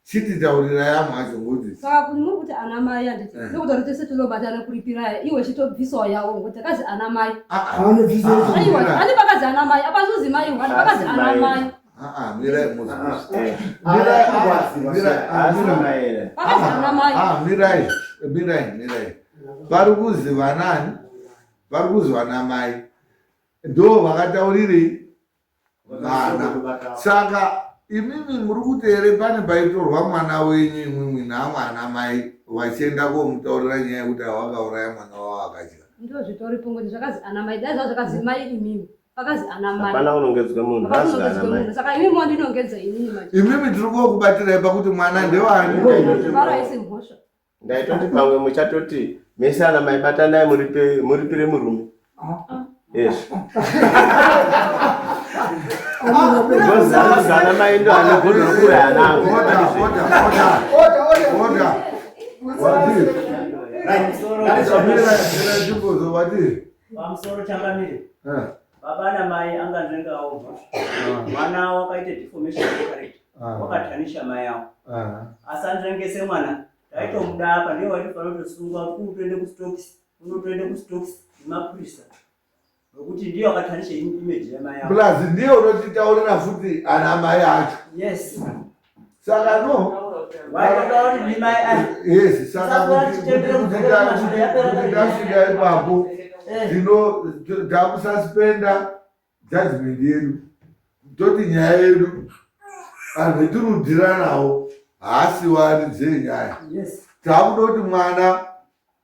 Speaker 1: Chiti taurira yamwe acho ngokuti.
Speaker 8: Saka kuti muri kuti ana mai handiti
Speaker 1: Eh.
Speaker 8: nekuti kuti tese tinobatana kuripira iwe chitobvisawo yawo ngokuti takazi ana mai.
Speaker 1: Ah, ah.
Speaker 5: Anobvisa
Speaker 1: Ah,
Speaker 8: Aiwa
Speaker 1: mira.
Speaker 8: ani vakazi ana mai apa zvozi mai wani vakazi ana mai.
Speaker 1: Ah, ah, mirai muzwa.
Speaker 10: Eh.
Speaker 1: Mirai, ah, mirai, ah,
Speaker 10: Asi
Speaker 1: mirai.
Speaker 10: mai here?
Speaker 8: Vakazi ana mai.
Speaker 1: Ah, mirai, mirai, mirai. Pari kuzi vanani? Pari kuzi vana mai. Ndo vakataurirei vana. Saka imimi muri kuti here pane paitorwa mwana wenyu imwimwi naamwe ana mai vachienda komutaurira nyaya yekuti awakauraya mwana wavo akadya.
Speaker 8: Ndizvo zvitoripo ngokuti zvakazi ana mai dai zvazvo zvakazi mai imimi. Vakazi ana mai.
Speaker 10: Hapana kunongedzwe munhu,
Speaker 8: Hapana
Speaker 10: vazi ana
Speaker 8: kunongedzwe
Speaker 10: mai.
Speaker 8: munhu. Saka imimi mandinongedza inini manje.
Speaker 1: Imimi tiri kokubatirai pakuti mwana ndewani?
Speaker 8: Vara haisi mhosva.
Speaker 10: Ndaitoti pamwe muchatoti mese ana mai batanai muripe muripire murume. Yes. Because anozi ana mai ndo ane godo rokuuraya ana angu.
Speaker 1: Order, order, order.
Speaker 6: Order, order.
Speaker 1: Order. Wati. Mirai, mirai chimbozo wati.
Speaker 12: Pamusoro changamire.
Speaker 1: Eh.
Speaker 12: Baba namai anganzvengawo mhosva. Mwana wakaita deformation of character.
Speaker 1: Ah.
Speaker 12: Wakadhanisha mai awo.
Speaker 1: Ah.
Speaker 12: Asanzvengese mwana. Taitomuda apa ndiye waitofanira kutosungwa kuti utoende kustokisi. Unotoende kustokisi nemapurisa. Nokuti ndiye wakadhanisha image yamai awo.
Speaker 1: Plus ndiye unotitaurira futi ana mai acho.
Speaker 12: Yes.
Speaker 1: Saka no.
Speaker 12: Waitoda kuti ndimai aya.
Speaker 1: Yes, saka
Speaker 12: Saka
Speaker 1: kuti
Speaker 12: chitendero
Speaker 1: kuti
Speaker 12: kudzokera
Speaker 1: ta-
Speaker 12: kumashure
Speaker 1: kuti-
Speaker 12: yapera
Speaker 1: kuti
Speaker 12: kare.
Speaker 1: tasvika ipapo
Speaker 12: Eh.
Speaker 1: tino takususpenda judgment yedu toti nyaya yedu vanhu vetirudhira nawo haasi waridze nyaya.
Speaker 12: Yes.
Speaker 1: Takuda kuti mwana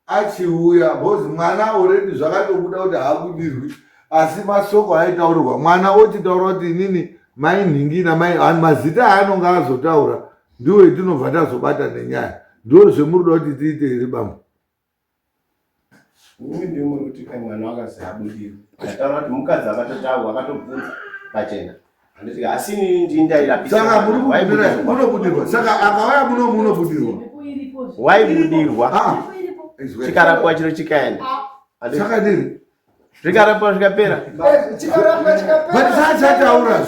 Speaker 1: achiuya because mwana already zvakatobuda kuti haabudirwi asi masoko aitaurirwa mwana ochitaura kuti inini mai nhingi namai vanhu mazita aanonga azotaura ndiwo etinobva tazobata nenyaya ndo zvemuri kuda kuti tiite here bambo
Speaker 10: Imi ndimi muri kuti kai mwana wakazi abudirwe. Ndataura kuti mukadzi akatotaurwa akatobvunza pachena. Handiti asi inini ndini ndairapisa.
Speaker 1: saka muri
Speaker 10: mwana.
Speaker 1: kubudira
Speaker 10: Waibudirwa.
Speaker 1: munobudirwa saka akauya muno munobudirwa
Speaker 4: Mhepo iripo zve.
Speaker 10: Waibudirwa.
Speaker 1: Ah,
Speaker 4: Mhepo iripo.
Speaker 1: izwe.
Speaker 10: Chikarapwa chiro chikaenda. Handiti?
Speaker 1: chakadini
Speaker 10: Zvikarapwa zvikapera.
Speaker 6: Chikarapwa chikapera.
Speaker 1: but chachataura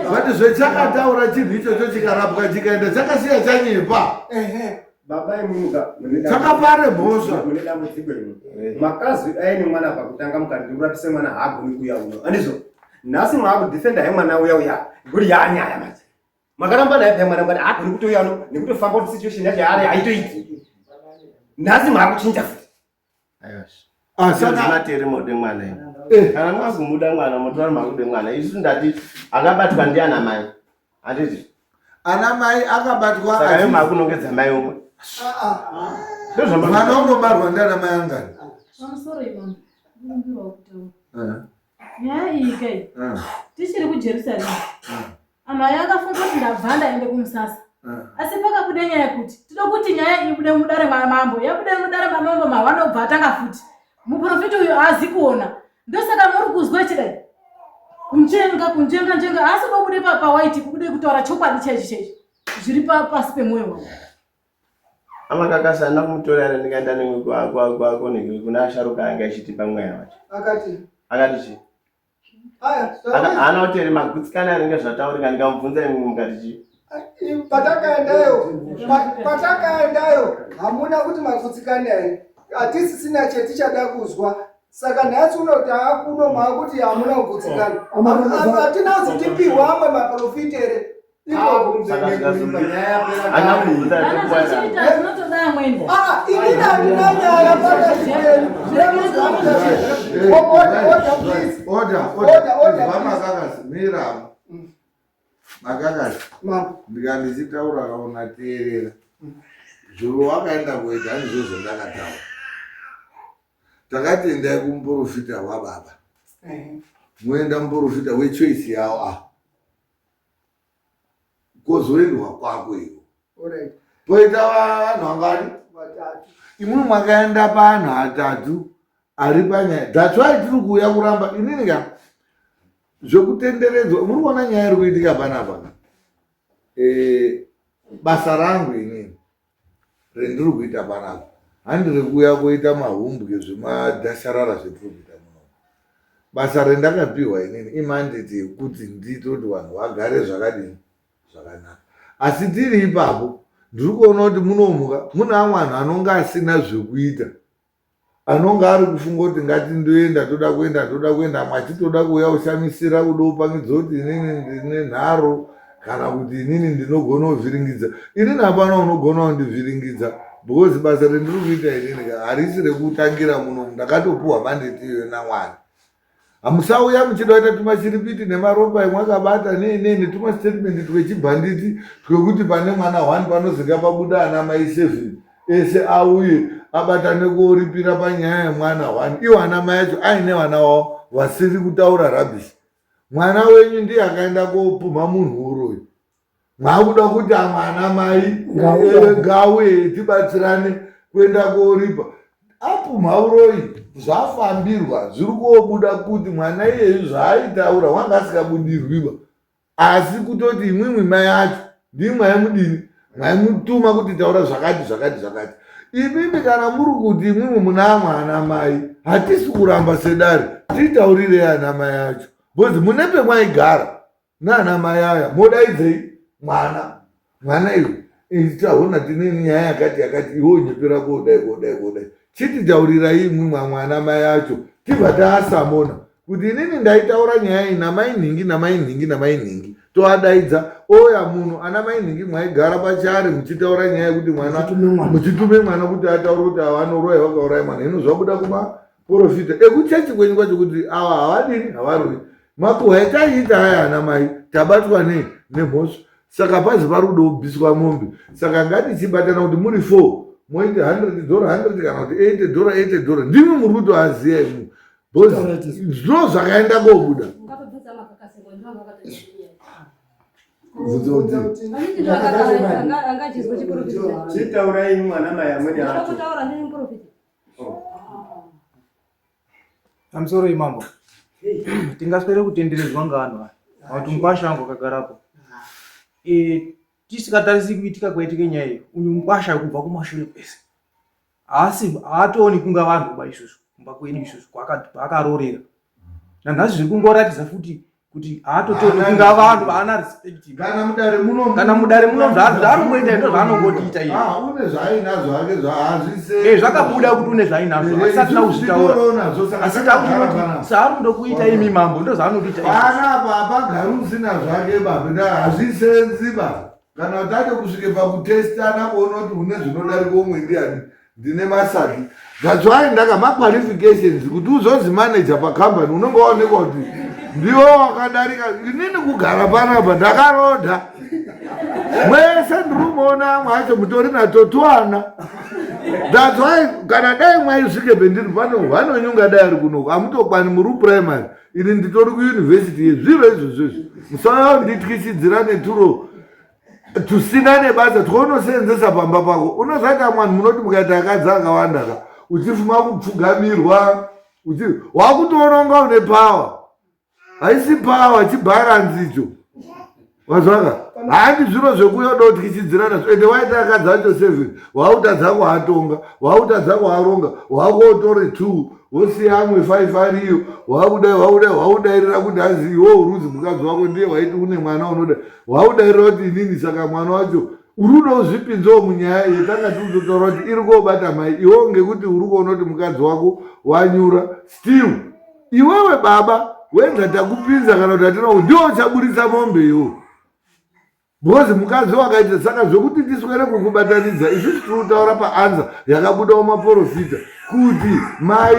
Speaker 1: but zvechakataura chinhu ichocho chikarapwa chikaenda chakasiya chanyepa
Speaker 6: Ehe.
Speaker 11: Baba imuka mune
Speaker 1: Chakapare mhosva.
Speaker 11: Mune dambudziko imi. Makazi aine mwana pakutanga mukati ndikurapise mwana haagoni kuuya uno. Andizvo. Nhasi maakudhifenda he mwana uya uya. Nguri yaanyaya manje. Makaramba naye paya mwana mukati haagoni kutouya uno nekutofamba kuti situation yacho yaari haitoiti. Nhasi maakuchinja futi.
Speaker 10: Aiwa.
Speaker 1: Ah, saka
Speaker 10: Saka mode mwana imi.
Speaker 1: Eh.
Speaker 10: Kana makumuda mwana motora makude mwana. Isu ndati akabatwa ndiana mai. Handiti?
Speaker 1: ana mai akabatwa
Speaker 10: Saka iwe
Speaker 1: achi-
Speaker 10: makunongedza mai umwe.
Speaker 1: mwana unobarwa ndiana mai angani
Speaker 4: Pamusoro imama. Ndinokumbirawo kutaura. Nyaya iyi kai. Tichiri kuJerusarema. Anhu aya akafunga kuti ndabva ndaende kumusasa. Asi pakabuda nyaya yekuti tinoda kuti nyaya ibude mudare mamambo. Yabuda mudare mamambo mawanobva atanga futi. Muprofiti uyu haazi kuona. Ndosaka muri kuzwa chidai. Kunjenga kunjenga njenga asi kubude pa pawaiti kubude kutaura chokwadi chaicho chaicho. Zviri pa pasi pemwoyo wangu.
Speaker 10: Amakakasi andina kumutora here ndikaenda nemwe kuna asharuka anga achitipa mweya wacho.
Speaker 6: Akati.
Speaker 10: Akati chii?
Speaker 6: Aya,
Speaker 10: Haana kuti here magutsikana anenge zvataurika ndikamubvunza imwe mukati chii?
Speaker 6: patakaendayo patakaendayo hamuna kuti magutsikana here hatisisina chetichada kuzwa saka nhasi uno taakuno maakuti hamuna kugutsikana hatina kuzi tipihwa amwe maprofiti here ikoko
Speaker 10: Saka Haana kubvunza
Speaker 4: Kana
Speaker 10: chokwadi.
Speaker 4: zvichiita zvinotoda amweni.
Speaker 6: Ah, inini handina nyaya pakati penyu Order, order, please.
Speaker 1: Order,
Speaker 6: Order, order,
Speaker 1: Izwa
Speaker 6: please.
Speaker 1: makakasi mira makakasi
Speaker 6: Mama.
Speaker 1: ndikandichitaura kaona teerera zviro wakaenda kuita handizvo zvandakataura takati endai kumuprofita wababa moenda muprofita wechoice yawo a kwozoendwa kwako iwo
Speaker 6: Alright.
Speaker 1: poita vanhu vangani
Speaker 6: Vatatu.
Speaker 1: imwe mwakaenda paanhu atatu ari panyaya thats why tiri kuuya kuramba inini ka zvekutenderedzwa muri kuona nyaya iri kuitika panapa ka Eh, basa rangu inini rendiri kuita panapa handiri kuuya kuita mahumbwe zvemadhasharara zvetiri kuita muno. Basa rendakapiwa inini imandate yekuti ndiite kuti vanhu vagare zvakadini zvakanaka. Asi tiri ipapo ndiri kuona kuti munomuka mune amwe anhu anonge asina zvekuita anonge ari kufunga kuti ngatindoenda toda kuenda toda kuenda amwe achitoda kuuya kushamisira kuda kupangidza kuti inini ndine nharo kana kuti inini ndinogona kuvhiringidza inini hapana unogona kundivhiringidza because basa rendiri kuita inini harisi rekutangira muno ndakatopuhwa mandate iyoyo namwari hamusauya muchida kuita tumashiripiti nemaropa emwakabata nei nei netumastatement twechibhanditi twekuti pane mwana one panozenge pabuda ana mai seven ese auye abatane kuoripira panyaya yemwana one iwo ana mai acho aine vana wavo vasiri kutaura rubbish mwana wenyu ndiye akaenda kopumha munhu uroyi mwakuda kuti amwe ana mai ngauye tibatsirane kuenda koripa apumha uroyi zvafambirwa zviri kobuda kuti mwana iyeyu zvaaitaura wanga asikabudirwiba asi kutoti imwimwi mai acho ndii mwaimudini mwaimutuma kuti taura zvakati zvakati zvakati imimi kana muri kuti imwimwi muna amwe ana mai hatisi kuramba sedare titaurirei ana mai acho bcause mune pemwaigara nana mai aya modaidzei mwana mwana iwe taona tine nyaya yakati yakati iwe unyepera kodai kodai kodai chititaurirai imwi mwamwana mai acho tibva taasamona kuti inini ndaitaura nyaya iyi namai nhingi namai nhingi namai nhingi toadaidza oya munhu ana mai nhingi mwaigara pachari muchitaura nyaya yekuti mwana muchitume mwana kuti ataure kuti ava anoroya vakauraya mwana hino zvabuda kumaprofita ekuchechi kwenyu kwacho kuti ava havadini havaroyi makuhwa etaiita aya ana mai tabatwa nei nemhosva saka pazi pari kuda kubviswa mombe saka ngatichibatana kuti muri four moite 100 dollar 100 kana kuti 80 dollar 80 dollar ndimi muri kutoaziva imwe because zvino zvakaenda kobuda
Speaker 11: chitaurai mwana mai amweni acho
Speaker 7: Pamusoro imambo. Tingaswere kutenderedzwa ngaanhu aya. Kuti mukwasha wangu akagarapo. Eh tisikatarisi kuitika kwaitika nyaya iyi. Uyu mukwasha kubva kumashure kwese. Haasi haatooni kunga vanhu ba isusu kumba kwedu isusu kwaakaroorera. Nanhasi zviri kungoratidza futi kuti haatotori kunga vanhu vaana respect
Speaker 1: kana mudare muno
Speaker 7: kana mudare muno zvaanongoita ndo zvaanongotiita iye
Speaker 1: ah une zvaainazvo hake zvahazvise
Speaker 7: eh zvakabuda kuti une zvaainazvo
Speaker 1: eh,
Speaker 7: asi atina kuzvitaura
Speaker 1: asi
Speaker 7: takuti saari imi mambo ndo zvaanotoita
Speaker 1: pana apa apagari usina zvake baba hazvisenzi ba kana tate kusvike pakutestana kuona kuti une zvinodarika umwe ndiani ndine masaki that's why ndaka maqualifications kuti uzozi manager pacompany unenge waonekwa kuti ndiwo wakadarika inini kugara panapa ndakarodha mwese ndiri kumuona amwe acho mutori natotwana that's why kana dai mwaisvike pendiri pano vanonyunga dai ari kunoko amutokwani muri kuprimary ini nditori kuyunivhesiti yezviro izvozvo izvi musauya kundityisidzira neturo tusina nebasa twaunoseenzesa pamba pako unozaita mwanhu munoti mukaita akadzi akawanda ka uchifuma kupfugamirwa wakutoona unga une pawa haisi pawa chibharanzi icho wazwaka handi zviro zvekuya uda kutyisidzira nazvo ende waita akadzi acho seven wautadza kuatonga wautadza kuaronga wakuotore two wosiya amwe five ariyo wakudai wakudai waudairira kuti hanzi iwe urudzi mukadzi wako ndiye waiti une mwana unoda waudairira kuti inini saka mwana wacho uri uda kuzvipinzawo munyaya yetanga tiri kutotaura kuti iri kobata mai iwewo ngekuti uri kuona kuti mukadzi wako wanyura still iwewe baba wenza takupinza kana kuti hatina ndiwo uchaburitsa mombe iwo because mukadzi wakaita saka zvekuti tiswere kukubatanidza isusu tiri kutaura paanza yakabudawo maporofita kuti mai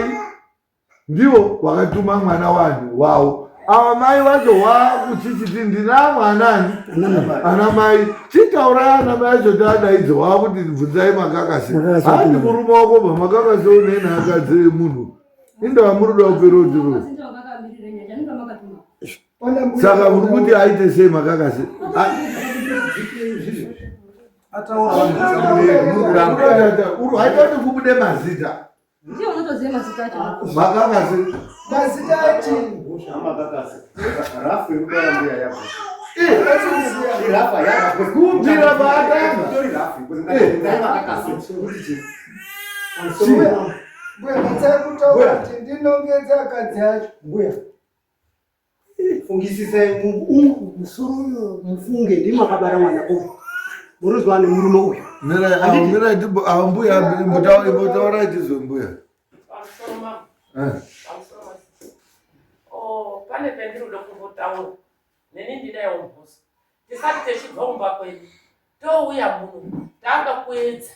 Speaker 1: ndivo wakatuma mwana wani wavo ava mai vacho wakuchichiti ndina mwanani ana mai chitaurai ana mai acho taadaidze wakuti bvunzai makakasi handi murume wako bva makakasi unene akadzi emunhu indawa muri kuda kupera utiro saka muri kuti aite sei makakasi haita kuti kubude mazita makakasi
Speaker 6: mazita achi
Speaker 1: kubvira paatanga
Speaker 6: Mbuya natsai kutaura kuti ndinongedze akadzi acho.
Speaker 13: Mbuya. Fungisisai musoro uyo mufunge ndimi makabara mwana uyu. Murozwa nemurume uyu.
Speaker 1: Mirai awo mirai timbo awo mbuya imbotaura imbotaura tizwe mbuya.
Speaker 14: Pamusoro mama.
Speaker 1: Eh.
Speaker 14: Pamusoro masisi. Oh, pane pendinoda kumbotaura. Neni ndinayo mhosva. Tisati techibva kumba kwedu. Touya muno. Tanga kuedza.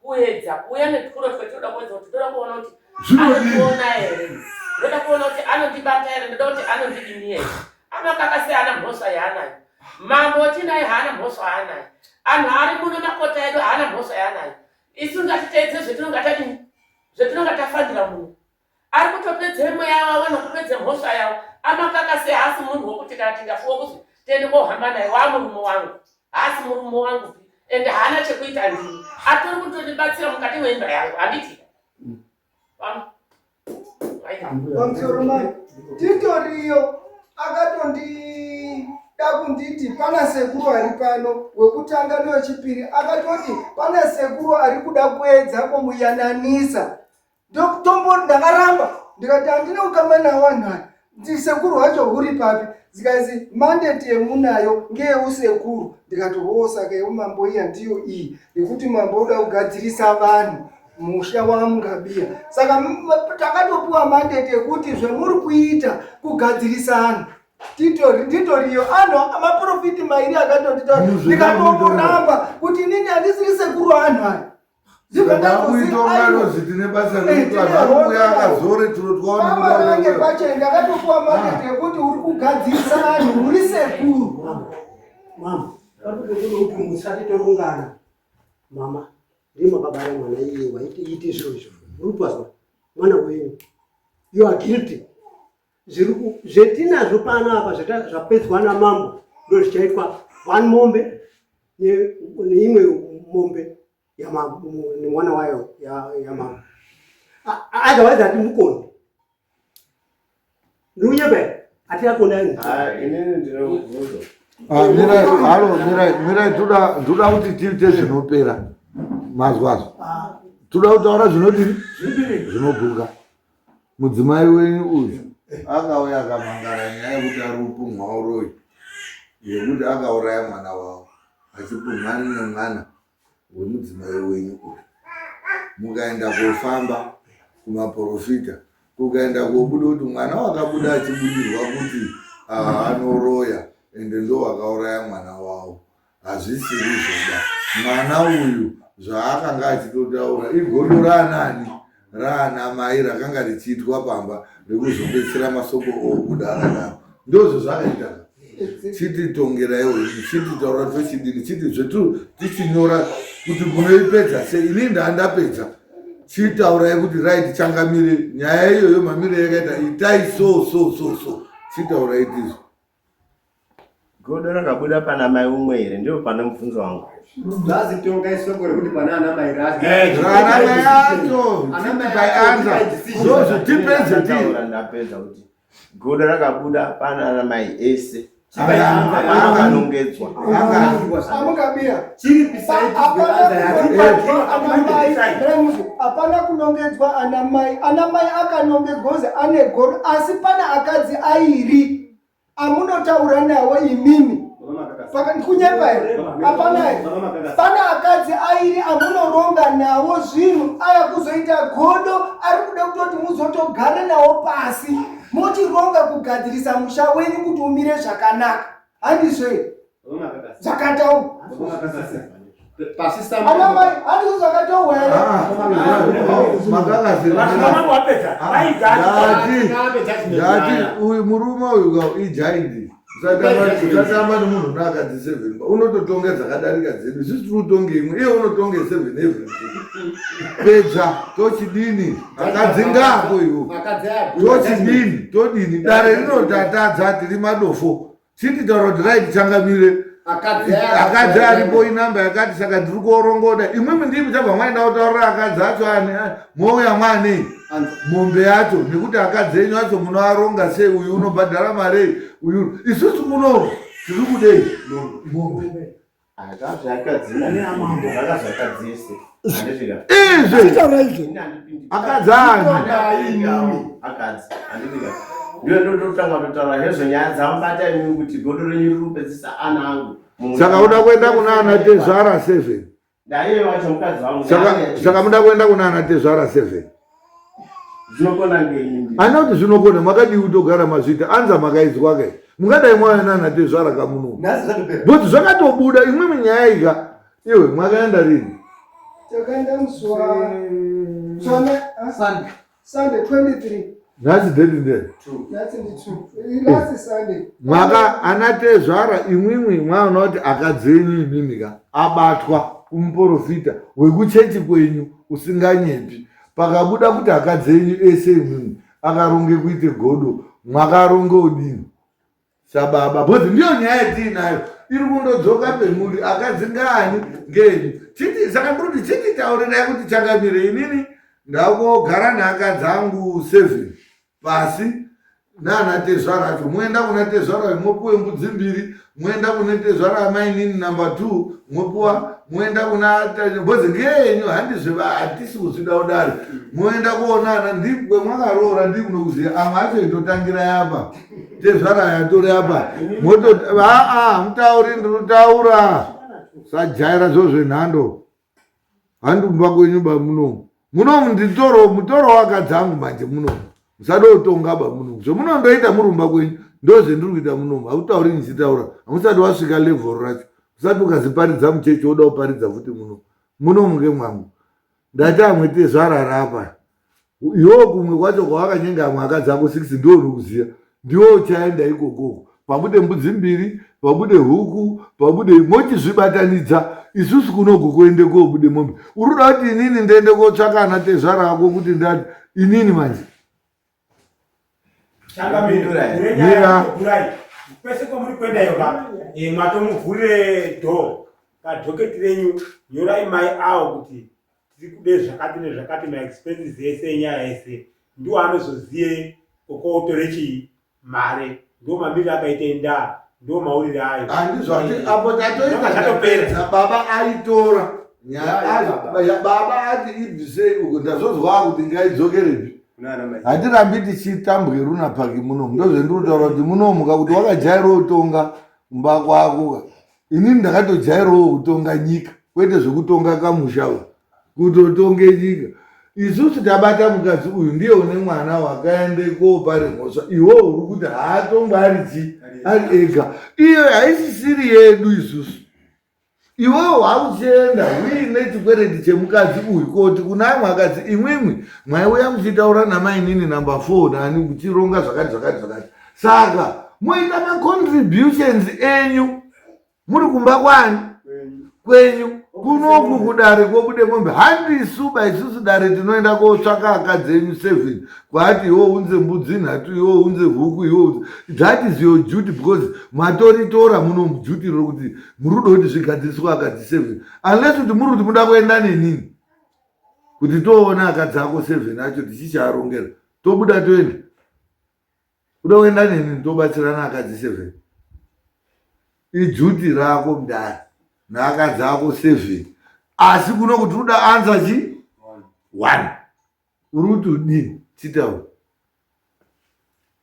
Speaker 14: Kuedza kuuya netwuro twetinoda kuedza kuti toda kuona kuti anondiona here. Ndoda kuona kuti anondibata here, ndoda kuti anondidini here. Amakaka seana mhosva yaanayo. Mambo tinaye haana mhosva yaanayo. Anhu ari muno makota edu haana mhosva yaanayo. Isu ngatiteedze zvetinonga tadini zvetinonga tafanira muno. Ari kutopedze mweya wavo nokupedze mhosva yavo. Amakaka se haasi munhu wokuti kana tingafuwa kuzi tiende kohamba naye waamurume wangu. Haasi murume wangu pi ende haana chekuita ndini. Atori kutondibatsira mukati mweimba yangu handiti?
Speaker 6: Pamusoro mai titoriyo akatondida kunditi pana sekuru ari pano wekutanga newechipiri akatoti pana sekuru ari kuda kuedza kumuyananisa ndokutombo ndakaramba ndikati handina kukamba nawo anhu aya ndisekuru hwacho huri papi zikazi mandate yemunayo ngeyeusekuru ndikati hoo saka yeumambo iya ndiyo iyi yekuti mambo uda kugadzirisa vanhu musha wamungabiya saka takatopiwa mandate yekuti zvemuri kuita kugadzirisa anhu titori nditoriyo anhu amaprofiti mairi akatotitaura ndikatomboramba kuti inini handisiri sekuru anhu aya
Speaker 1: Kuitonga tine basa rekuti vanhu vari kuuya akazore turo
Speaker 6: twaonaparange pacho ndakatopuwa mandate yekuti uri kugadzirisa vanhu uri sekuru.
Speaker 13: Mama, parikutokuda kuti musati torungana. Mama, ndiye makabara mwana iye waiti ite zviro izvo. Muri kutwazwa mwana wenyu. You are guilty. Zviri zvetinazvo pano apa zvapedzwa namambo ndozvichaitwa one mombe neimwe mombe nemwana wayo yamambo. Otherwise hatimukoni. Ndunyepe hatingakoni.
Speaker 10: Inini ndinobvunzo.
Speaker 1: Ah, mirai, halo, mirai, mirai, toda kuti tiite zvinopera mazwazvo. Ah. Toda kutaura zvinodini? Zvinoguka. Mudzimai wenyu uyu akauya akamangara nyaya yekuti ari kupumhwa uroyi yekuti akauraya mwana wavo achipumhana nemwana wemudzimai wenyu uyu. Mukaenda kofamba kumaporofita kukaenda kobuda kuti mwana wakabuda achibudirwa kuti ah, anoroya ende ndo wakauraya mwana wavo hazvisiri zvoba mwana uyu zvaakanga achitotaura igodo raanani raana mai rakanga richiitwa pamba rekuzobetsera masoko obuda akadaro ndozvo zvakaita chititongeraiwo chititaura tochidini chiti zvetu tichinyora kuti munoipedza sei ini ndandapedza chitaurai kuti right changamire nyaya iyoyo mamire yakaita itai so so so so chitaurai tizvo
Speaker 10: Godo rakabuda pana mai umwe here? Ndipo pane mubvunzo wangu.
Speaker 11: Zvazi tonga isoko rekuti pana ana mai racho.
Speaker 1: Eh, ana mai acho.
Speaker 11: Ana mai
Speaker 1: acho. Ndozvo tipedze ti.
Speaker 10: Ndapedza kuti godo rakabuda pana ana mai ese. Akanongedzwa.
Speaker 6: Amukabira. Hapana kunongedzwa ana mai. Ana mai akanongedzwa kunzi ane godo asi pana akadzi airi. amunotaura nawo imimi kunyepa here hapana here pane akadzi airi amunoronga nawo zvinhu aya kuzoita godo ari kuda kutoti muzotogara nawo pasi mochironga kugadzirisa musha wenyu kuti umire zvakanaka handizvo here zvakataurwa anamai handizvo zvakataurwa here
Speaker 1: ndati uyu murume uyu ka ijaindi usatamba nemunhu une akadzi seven unototonga dzakadarika dzedu isusu tiri kutonga imwe iye unotonga seven everything pedza tochidini akadzi ngaako iwo tochidini todini dare rinotatadza tiri madofo Chiti taura kuti right changamire. Akadzi aripo inamba yakati saka ndiri kuorongoda. Imwimwi ndimi muchabva mwaenda kutaurira akadzi acho ane mouya mwaanei mombe yacho nekuti akadzi enyu acho munoaronga sei uyu unobhadhara marei uyu isusu kuno tiri kudei mombe. Izvi akadzi ani?
Speaker 10: Akadzi handiti ndiyo ndototanga kutotaura hezvo nyaya dzamubata imimi kuti godo renyu riri kupedzisa ana angu.
Speaker 1: Saka uda kuenda kuna ana tezvara 7.
Speaker 10: Ndaiye wacho mukadzi wangu.
Speaker 1: Saka muda kuenda kuna ana tezvara 7.
Speaker 10: Zvinokona ngenyi?
Speaker 1: Ana kuti zvinokona makadii kutogara mazviita anza makaizwa kai. Mungadai mwauya nana tezvara kamuno. But zvakatobuda imwimwi nyaya ika iwe mwakaenda rini?
Speaker 6: Takaenda musi wa Sunday. Sunday 23.
Speaker 1: Nhasi date ndei?
Speaker 6: Nhasi ndi 2. Last Sunday.
Speaker 1: Mwaka ana tezvara imwimwi mwaona kuti akadzi enyu imimi ka abatwa kumuporofita wekuchechi kwenyu usinganyepi. Pakabuda kuti akadzi enyu ese imwimwi akaronge kuite godo mwakaronge udini? Sababa because ndiyo nyaya yatiinayo iri kundodzoka pemuri akadzi ngaani ngenyu chiti saka ndiri kuti chititaurirai kuti changamire inini ndakogara nhaka dzangu seven pasi nana tezvara acho moenda kuna tezvara mopuwe mbudzi mbiri moenda kune tezvara amainini number two mopuwa moenda kuna because ngeyenyu handizve hatisi kuzvida kudari moenda kuonana ndikwe mwakaroora ndii kunokuziva amwe acho itotangira yapa tezvara yatori apa moto aa mutauri ndinotaura sajaira zvo zvenhando handi kumba kwenyu ba munomu munomu nditoro mutoro wakadzangu manje munomu musada kutonga ba munomu zvemunondoita muri kumba kwenyu ndozvendiri kuita munomu hautauri ndichitaura hamusati wasvika level racho usati ukaziparidza muchechi woda kuparidza futi munomu munomu ngemwangu ndati amwe tezvarara apa iwo kumwe kwacho kwawakanyenga amwe akadzi ako 6 ndiwo unokuziva ndiwo uchaenda ikokoko pabude mbudzi mbiri pabude huku pabude mochizvibatanidza isusu kunoku kuende kobude mombe uri kuda kuti inini ndiende kotsvaka ana tezvara ako kuti ndati inini manje
Speaker 9: Mira. Kwese kwamuri kuenda iyo ka eh, matomuvhurire door padhoketi renyu nyorai mai awo kuti tiri kude zvakati nezvakati maexpenses ese enyaya yese ndiwo anozoziye kokoutore chii mare ndo mamiriro akaita indaa ndo maurire ayo
Speaker 1: handizvo apo tatoita zvatopedza baba aitora nyaya baba ati ibvisei uko ndazozwa kuti ngaidzokerepi hatirambi tichitambwe runa paki munomu ndozvendiri kutaura kuti munomuka kuti wakajaira utonga kumba kwako inini ndakatojairawo kutonga nyika kwete zvekutonga kamusha va kutotonge nyika isusu tabata mukadzi uyu ndiye une mwana wakaende kopare mhosva iwo uri kuti haatongwa ari chii ari ega iyo haisisiri yedu isusu iwewe wakuchienda uine chikwereti chemukadzi uyu koti kuna amwe akadzi imwimwi maiuya muchitaura namainini number four nani muchironga zvakati zvakati zvakati saka moita macontributions enyu muri kumba kwani kwenyu kunoku kudare kobude mombe handisuba isusu dare tinoenda kotsvaka akadzi enyu seven kwaati iwo unze mbudzi nhatu iwo unze huku iwo unze that is your duty because matoritora muno muduty rokuti muri kuda kuti zvigadziriswe akadzi seven unless kuti muri kuti muda kuenda nenini kuti toona akadzi ako seven acho tichichaarongera tobuda toenda kuda kuenda neni tobatsirana akadzi seven iduty rako mudare naakadzi ako seven asi kuno kuti uda anza chi one uri kuti udini chitaura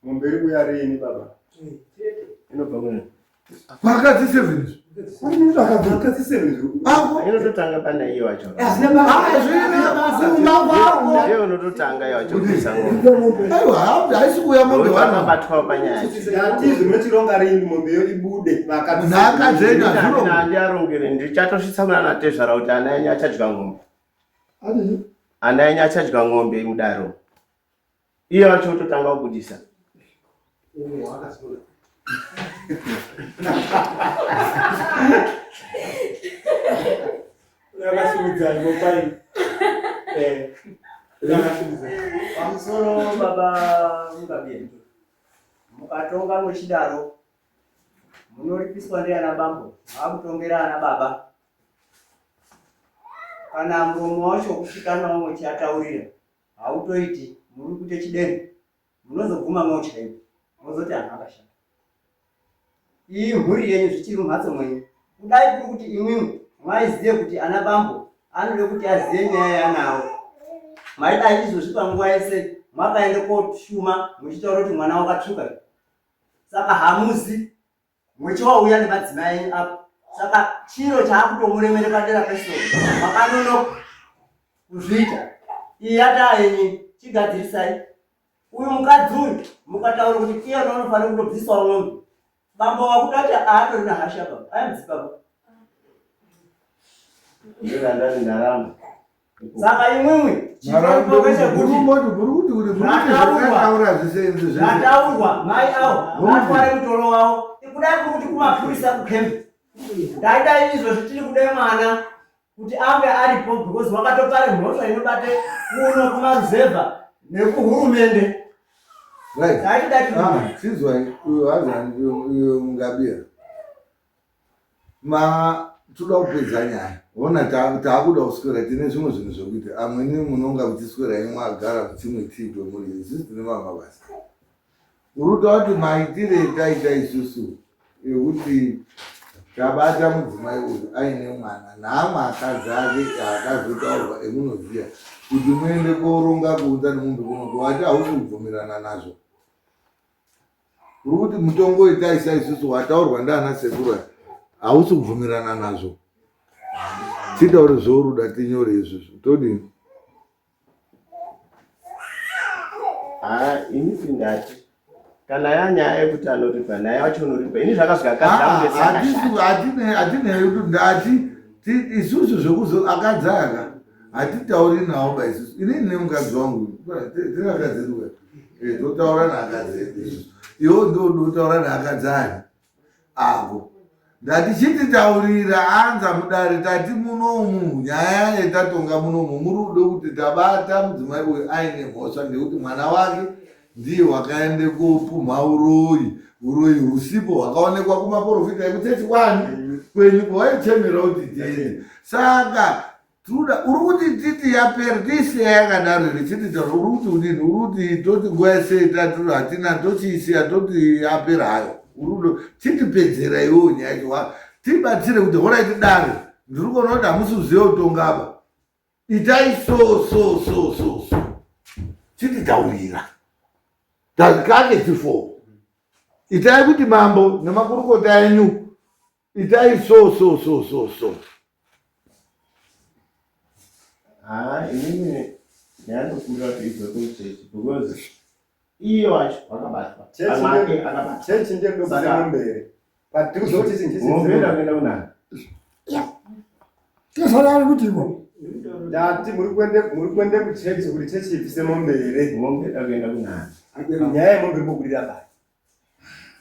Speaker 11: Mombe iri kuuya riini baba?
Speaker 10: Inobva kune.
Speaker 1: Vakadzi seven izvo.
Speaker 11: Vakadzi seven izvo.
Speaker 10: Inototanga pana iye wacho.
Speaker 1: Hazvina kumba kwako.
Speaker 10: Ndiye unototanga iye wacho kuisa ngombe.
Speaker 1: Aiwa, haisi kuuya mombe
Speaker 10: vanhu. Vakabatwa panyaya.
Speaker 11: Ndatizve munochironga riini mombe yo ibude vakadzi.
Speaker 1: Nhaka dzenyu hazviro.
Speaker 10: Handiarongere ndichatosvitsa kuna natezvara kuti ana enyu achadya ng'ombe. Ana enyu achadya ng'ombe mudaro. Iye wacho ototanga kubudisa.
Speaker 9: Akasimudza ngopai. Eh. Akasimudza.
Speaker 12: Pamusoro baba Mugabe. Mukatonga muchidaro munoripiswa ndiana bambo vakutongera ana baba. Kana muromo wacho kusvika nawo muchiataurira hautoiti muri kuita chidenho munozoguma motya imi mozoti anhu akashata iyi mhuri yenyu zvichiri mumhatso mwenyu Kudai kuri kuti imwimwi maiziye kuti ana bambo anode kuti aziye nyaya yanawo, maidai izvozvi panguva yese mwakaende koshuma muchitaura kuti mwana wakatsvuka. Saka hamuzi muchiwauya nemadzimai enyu apo. Saka chiro chaakutomuremere padera pesoro makanonoka kuzviita. Iyi yataa yenyu, chigadzirisai. Uyu mukadzi uyu mukataura kuti iye unofanira kutobvisawo mombe Bambo wakutoti aatorina hasha baba. Aya mudzibaba.
Speaker 10: Ndandani ndaramba.
Speaker 12: Saka imwimwi zvataurwa mai awo vatware mutoro wavo ikudai kuri kuti kumapurisa kukembi ndaidai izvozvi tiri kude mwana kuti ange aripo because wakatopare mhosva inobate kuno kumaruzevha nekuhurumende.
Speaker 1: Right. Ah, chinzwai uyo hazani uyo mungabira. Ma toda kupedza nyaya. Hona taakuda kuswera tine zvimwe zvinhu zvekuita. Amweni munonga muchiswera imwe agara muchimwe tii kwemuri. Isusu tine mamwe mabasa. Uruta kuti maitire etaita isusu ekuti tabata mudzimai uyu aine mwana naamwe akadzi ake akazotaurwa emunoziva kuti muende koronga kuunza nemumbi kuno wati hausi kubvumirana nazvo uri kuti mutongo wetaisa isusu wataurwa ndiana sekuru hausi kubvumirana nazvo titaure zvouruda tinyore izvozvo todini
Speaker 10: Ah, ini sindati kana yanyaya yekuti anoripa naye wacho unoripa ini zvakasvika
Speaker 1: kaziatineyekuti ndati isusu zvekuzo akadzi aka hatitauri nawo ba isusu ini ndine mukadzi wangu tine akadzi edu eh, totaura naakadzi edu isusu iwo ndodotaura naakadzi ani Ako. Ndati chititaurira anza mudare tati munomu nyaya yetatonga munomu muri kuda kuti tabata mudzimai uyu aine mhosva ngekuti mwana wake ndiye wakaende kopumha uroyi uroyi husipo hwakaonekwa kumaporofita ekuchechi kwani kwenyu kwawaichemera kuti tiende saka Truda, uri kuti titi yapera tiisiya yakadaro here chiti taura uri kuti udini uri kuti toti nguva yese tati hatina tochiisiya toti yapera hayo uri kudo chitipedzera iwewo nyaya yacho tibatsire kuti horaiti dare ndiri kuona kuti hamusi kuziva kutonga apa itai so so so so so chititaurira takake tifo itai kuti mambo nemakurukota enyu itai so so so so so
Speaker 10: haa inini ndandokura kuti ibve kuchechi because iye wacho wakabatwa amake akabatwa
Speaker 11: chechi ndiye kudokuza mberi but tiri kuziva kuti chechi
Speaker 10: mombe ndakuenda kunani
Speaker 5: Tesara ari kuti iko.
Speaker 11: Ndati muri kuende muri kuende kuchechi kuti chechi ibvise mombe here?
Speaker 10: Mombe ndakuenda kunani?
Speaker 11: Nyaya yemombe iri kubudirira pai?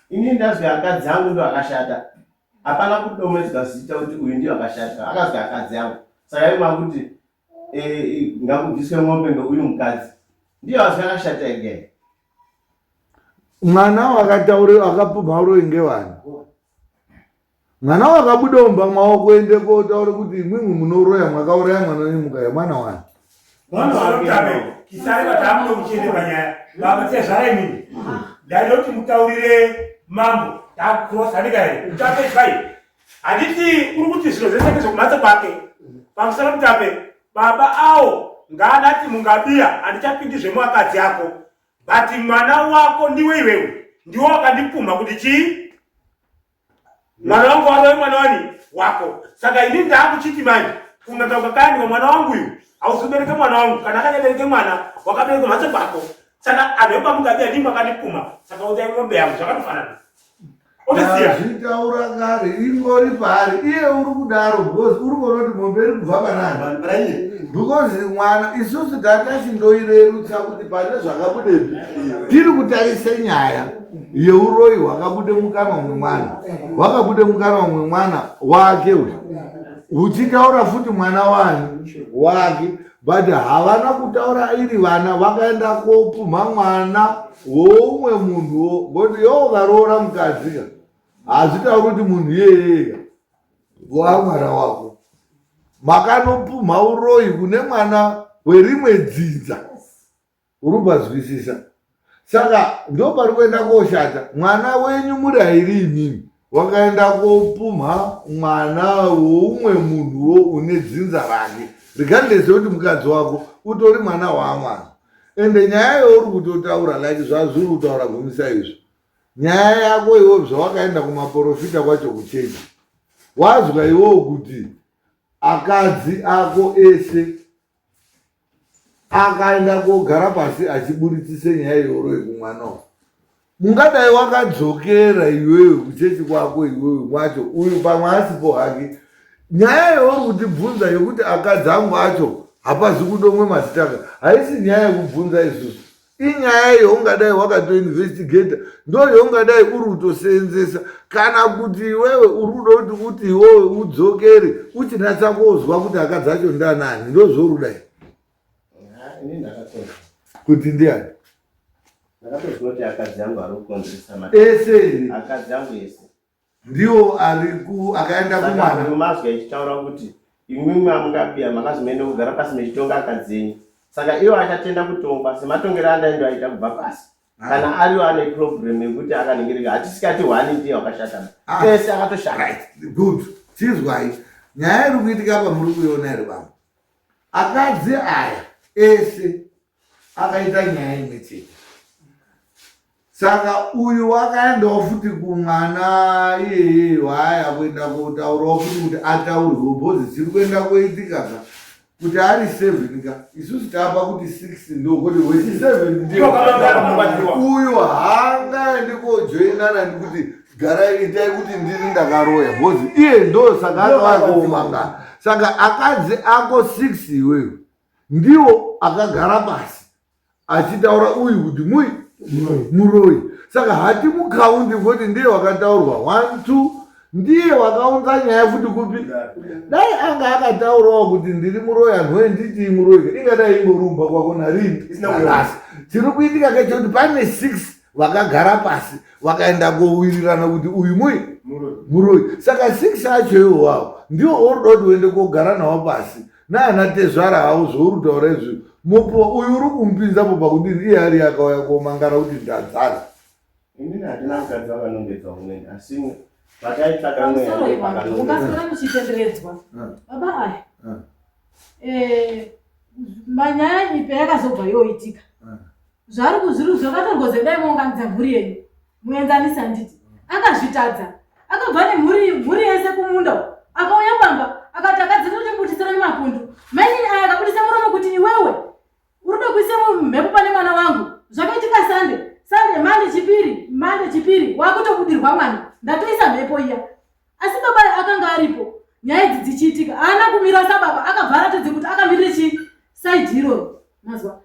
Speaker 10: Ini ndazwi akadzi angu ndo akashata. Hapana kudomedzwa zita kuti uyu ndiyo akashata. Akazwi akadzi angu. Saka ivo vakuti eh, ngakubviswe mombe ngeuyu mukadzi. Ndiyo azwi akashata again.
Speaker 1: Mwana wakataure akapumha uroyi ngewani? Mwana wakabuda mumba mwawo kuende kotaura kuti imwimwi munoroya mwakauraya mwana wenyu mukaya mwana wani.
Speaker 9: Mwana wanotabe kisare vatamuno kuchiende panyaya baba tezvara imini ndaida kuti mutaurire mambo takurosa handika here mutape chai handiti uri kuti zviro zvese ndezvekumhatso kwake pamusoro mutape baba awo ngaanati mungabiya handichapindi zvemuakadzi ako but mwana wako ndiwe iwewe ndiwe wakandipumha kuti chii mwana wangu wave mwana wani wako saka ini ndaakuchiti manje kunaka kwakayandwa mwana wangu uyu hauzobereke mwana wangu kana akanyabereke mwana wakabereka mhatso kwako saka anhu ekwamugabe ndimwe akandipuma saka utai mombe yangu zvakatofanana
Speaker 1: Zvitaura kare ingori paari iye uri kudaro because uri kuona kuti mombe iri kubva panani because mwana isusu tatachindoirerutsa kuti pane zvakabudepi tiri kutarise nyaya yeuroyi hwakabude mukanwa mwemwana hwakabude mukanwa mwemwana wake uyu huchitaura futi mwana wani wake but havana kutaura iri vana vakaenda kopumha mwana woumwe munhuwo ngokuti yo ukaroora mukadzi ka hazvitauri kuti munhu iyeyeka wamwana wako makanopumha uroyi kune mwana werimwe dzinza Uri kupazwisisa? Saka ndopari kuenda koshata. Mwana wenyu muri hairi imimi. Wakaenda kopumha mwana woumwe munhuwo une dzinza rake regardless yekuti mukadzi wako utori mwana waamwana. Ende nyaya yauri kutotaura like zvazviri kutaura gumisa izvo. Nyaya yako iwe zvawakaenda kumaporofita kwacho kuchechi. Wazwa iwewo kuti akadzi ako ese akaenda kogara pasi achiburitsise nyaya iyoroi kumwana uyu mungadai wakadzokera iwewe kuchechi kwako iwewe kwacho uyu pamwe asipo hake nyaya yauri kutibvunza yekuti akadzi angu acho hapazi kudomwe mazitaka haisi nyaya yekubvunza isusu inyaya yaungadai wakatoinvestigata ndo yaungadai uri kutoseenzesa kana kuti iwewe uri kuda kuti uti iwewe udzokere uchinatsa kozwa kuti akadzi acho ndanani ndozvouri kudai kuti ndiani
Speaker 10: ndakatozwa kuti akadzi angu ari kukonzeresa
Speaker 1: ese
Speaker 10: akadzi angu ese
Speaker 1: ndiwo ari ku akaenda kumwana
Speaker 10: mazwi achitaura kuti imwimwi amungabiya makazi muende kugara pasi mechitonga akadzi enyu saka iwo achatenda kutongwa sematongero andaindo aita kubva pasi ah. kana ariwo ane problem yekuti akaningirika hatisikati hwani ndiye wakashata ah. ese akatoshata
Speaker 1: right good chizwai nyaya iri kuitika apa muri kuiona here baba akadzi aya ese akaita nyaya imwe chete saka uyu wakaendawo futi kumwana iyeye waaya kuenda kotaurawo futi kuti ataurwe bhozi chiri kuenda koitika ka kuti ari seven ka isusu tapa kuti six ndokuti wechi seven ndiyo uyu haangaendi kojoinana ndikuti garai itai kuti ndini ndakaroya bhozi iye ndo saka akavakoomanga saka akadzi ako six iweyo ndiwo akagara pasi achitaura uyu kuti mui muroyi saka hatimukaundi kuti ndiye wakataurwa one two ndiye wakaunza nyaya futi kupi dai anga akataurawo kuti ndiri muroyi anhu wee nditii muroyi ingadai ingorumba kwako narini asi chiri kuitika kechekuti pane six vakagara pasi vakaenda kowirirana kuti uyu mui muroyi saka six acho iwowawo ndiwo oruda kuti uende kogara nawo pasi naana tezvara havo zvouri kutaura izvi mupo uyu uri kumupinzapo pakudini iye ari akauya komangara kuti ndadzara
Speaker 10: inini handina mukadzi wakanongedza umweni asi pataitsvaka mweya
Speaker 4: muchitenderedzwa baba aya eh, manyaya ipe yakazobva yoitika zvaari kuzviru zvakatorwa zendai maunganidza mhuri yenyu muenzanisi handiti akazvitadza akabva nemhuri mhuri yese kumunda akauya pamba akati akadzira kuti budisira nemapundu mainini aya akabudisa muromo kuti iwewe uri kuda kuisa mhepo pane mwana wangu zvakaitika sande sande mande chipiri mande chipiri wakutobudirwa mwana ndatoisa mhepo iya asi baba akanga aripo nyaya idzi dzichiitika haana kumira sababa akabva aratidze kuti akamirire chii saidi iroro mazwa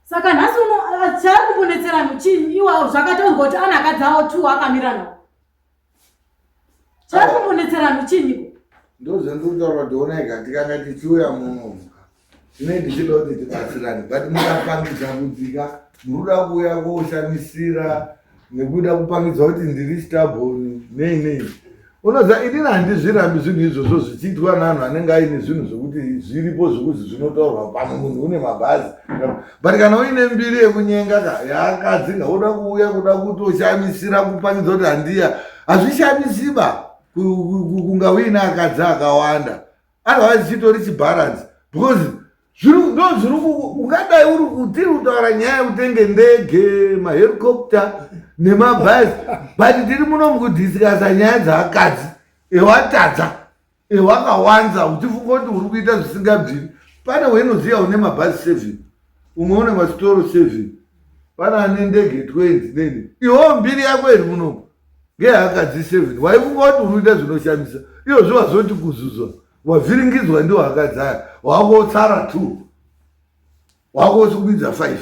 Speaker 4: saka nhasi uno ah, chaari kumbonetserano chii iwa zvakataurwa kuti ane akadzi awo two akamira nawo chaari kumbonetserano chinyiko
Speaker 1: ndozvandikutaura kuti onai tikanga tichiuya munomuka tinenge tichida kuti tibatsirane but mukapangidza kudzika muri kuda kuuya koshamisira nekuda kupangidza kuti ndiri stabon nei nei unoziva inini handizvirambi zvinhu izvozvo zvichiitwa nevanhu anenge aine zvinhu zvekuti zviripo zvekuzi zvinotaurwa pamwe munhu une mabhazi but kana uine mbiri yekunyenga ka yaakadzi nga uda kuuya kuda kutoshamisira kupangidza kuti handiya hazvishamisiba kunga uine akadzi akawanda otherwise chitori chibharansi because ndo zviri ungadai uri kutiri kutaura nyaya yekutenge ndege mahelicopter nemabhazi but tiri muno mukudhisikasa nyaya dzaakadzi ewatadza ewakawanza uchifunga kuti uri kuita zvisingabviri pane wenoziva une mabhazi seven umwe une masitoro seven pane ane ndege 20 neni iwo mbiri yako iri munomu ngeakadzi seven waifunga kuti uri kuita zvinoshamisa iyozvo wazoti kuzuzwa wavhiringidzwa ndiwo akadzi aya wakotsara two wakosukumidza five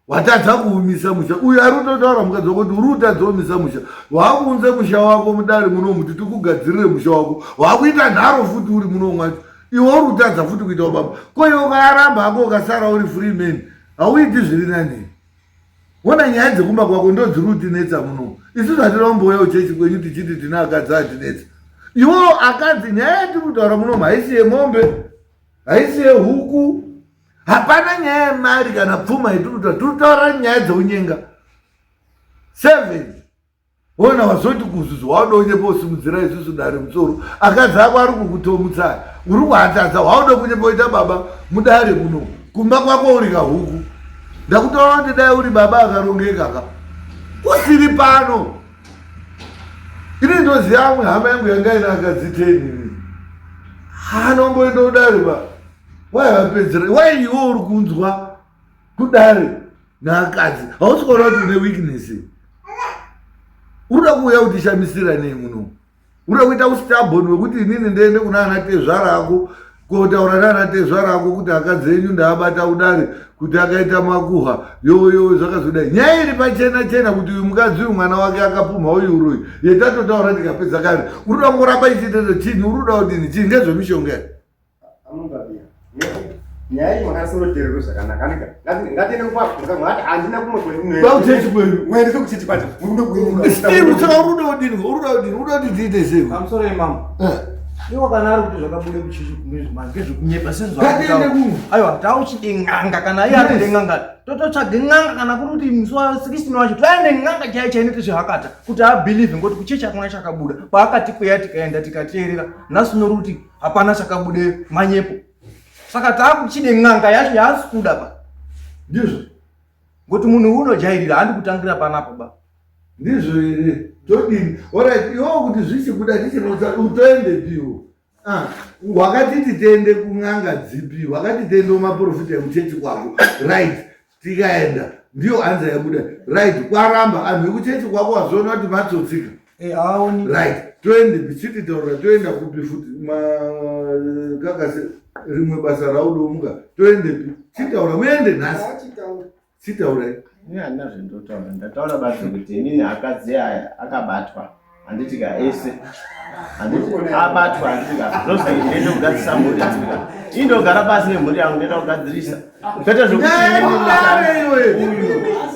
Speaker 1: watadza kuumisa musha uyu ari kutotaura mukadzi wako kuti uri kutadza kuumisa musha wakuunze musha wako mudare muno muti tikugadzirire musha wako wakuita nharo futi uri muno mwacho iwe uri kutadza futi kuita ubaba ko iwe ukaramba hako ukasara uri free man hauiti zviri nani Wona nyaya dzekumba kwako ndo dziri kutinetsa muno. Isu zvatina kumbouya kuchechi kwenyu tichiti tina akadzi atinetsa. Iwo akadzi nyaya yatiri kutaura muno haisi yemombe, haisi yehuku. Hapana nyaya yemari kana pfuma yatiri kutaura. Tiri kutaura nyaya dzeunyenga. Seven. Wona wazoti kuzuzu wauda kunyepa usimudzira isusu dare musoro akadzi ako ari kukutomutsa uri kuhatadza wauda kunyepa uita baba mudare muno kumba kwako uri kahuku ndakutaura kuti dai uri baba akarongeka ka usiri pano ini ndoziva amwe hama yangu yanga ina akadzi teni anomboenda kudare ba wai vapedzera wai iwe uri kunzwa kudare naakadzi hausi kuona kuti une weakness unoda kuuya kutishamisira nei muno unoda kuita ustabon wekuti inini ndiende kuna ana tezvara ako kotaura naana tezvara ako kuti akadzi enyu ndaabata kudare kuti akaita makuhwa yoyo zvakazodai nyaya iri pachena chena kuti uyu mukadzi uyu mwana wake akapumha uyu uroyi yetatotaura tikapedza kare uri kuda kungoramba ichiitezvo chinyi uri kuda kudini chii ngezvemishonga here
Speaker 11: nyaya iyi makasorotererwe zvakanaka andika ngatiende kumwati handina kumwe
Speaker 1: kwendinokuchechi kwedu
Speaker 11: muendese kuchechi kwacho
Speaker 1: still saka uri kuda kudini uri kuda kudini uri kuda kuti tiite sei
Speaker 7: pamusoro yemama eh. iwo kana ari kuti zvakabuda kuchechi kumwe ngezvekunyepa
Speaker 1: sezvaatiende kumwe
Speaker 7: aiwa tauchide n'anga kana iye ari kude n'anga tototsvage n'anga kana kuri kuti musi wa 16 wacho toende n'anga chaiyo chainoite zvehakata kuti abhilivhe ngokuti kuchechi hakuna chakabuda paakati kweya tikaenda tikateerera nhasi unori kuti hapana chakabude manyepo saka taakuchide n'anga yacho yaasi kuda pa
Speaker 1: ndizvo
Speaker 7: ngokuti munhu unojairira handi kutangira panapa ba
Speaker 1: ndizvo here todini orit iwo kuti zvichikuda tichinosa utoendepiwo ah, wakatiti tiende kun'anga dzipi wakati tiende kumaprofita ekuchechi kwako right tikaenda ndiyo anza yabuda right kwaramba anhu ekuchechi kwako wazviona kuti matsotsika
Speaker 7: eh, aoni
Speaker 1: right toende bichiti taura toenda kupi futi makakase rimwe basa raudomuka toendepi chitaura muende nhasi chitaurai
Speaker 10: ini handina zvendotaura ndataura basi kuti inini akadzi aya akabatwa handiti ka ese handiti abatwa handiti ka zvose ndiende kugadzirisa mhuri handiti ka ini ndogara pasi nemhuri yangu ndoenda kugadzirisa kwete zvekuti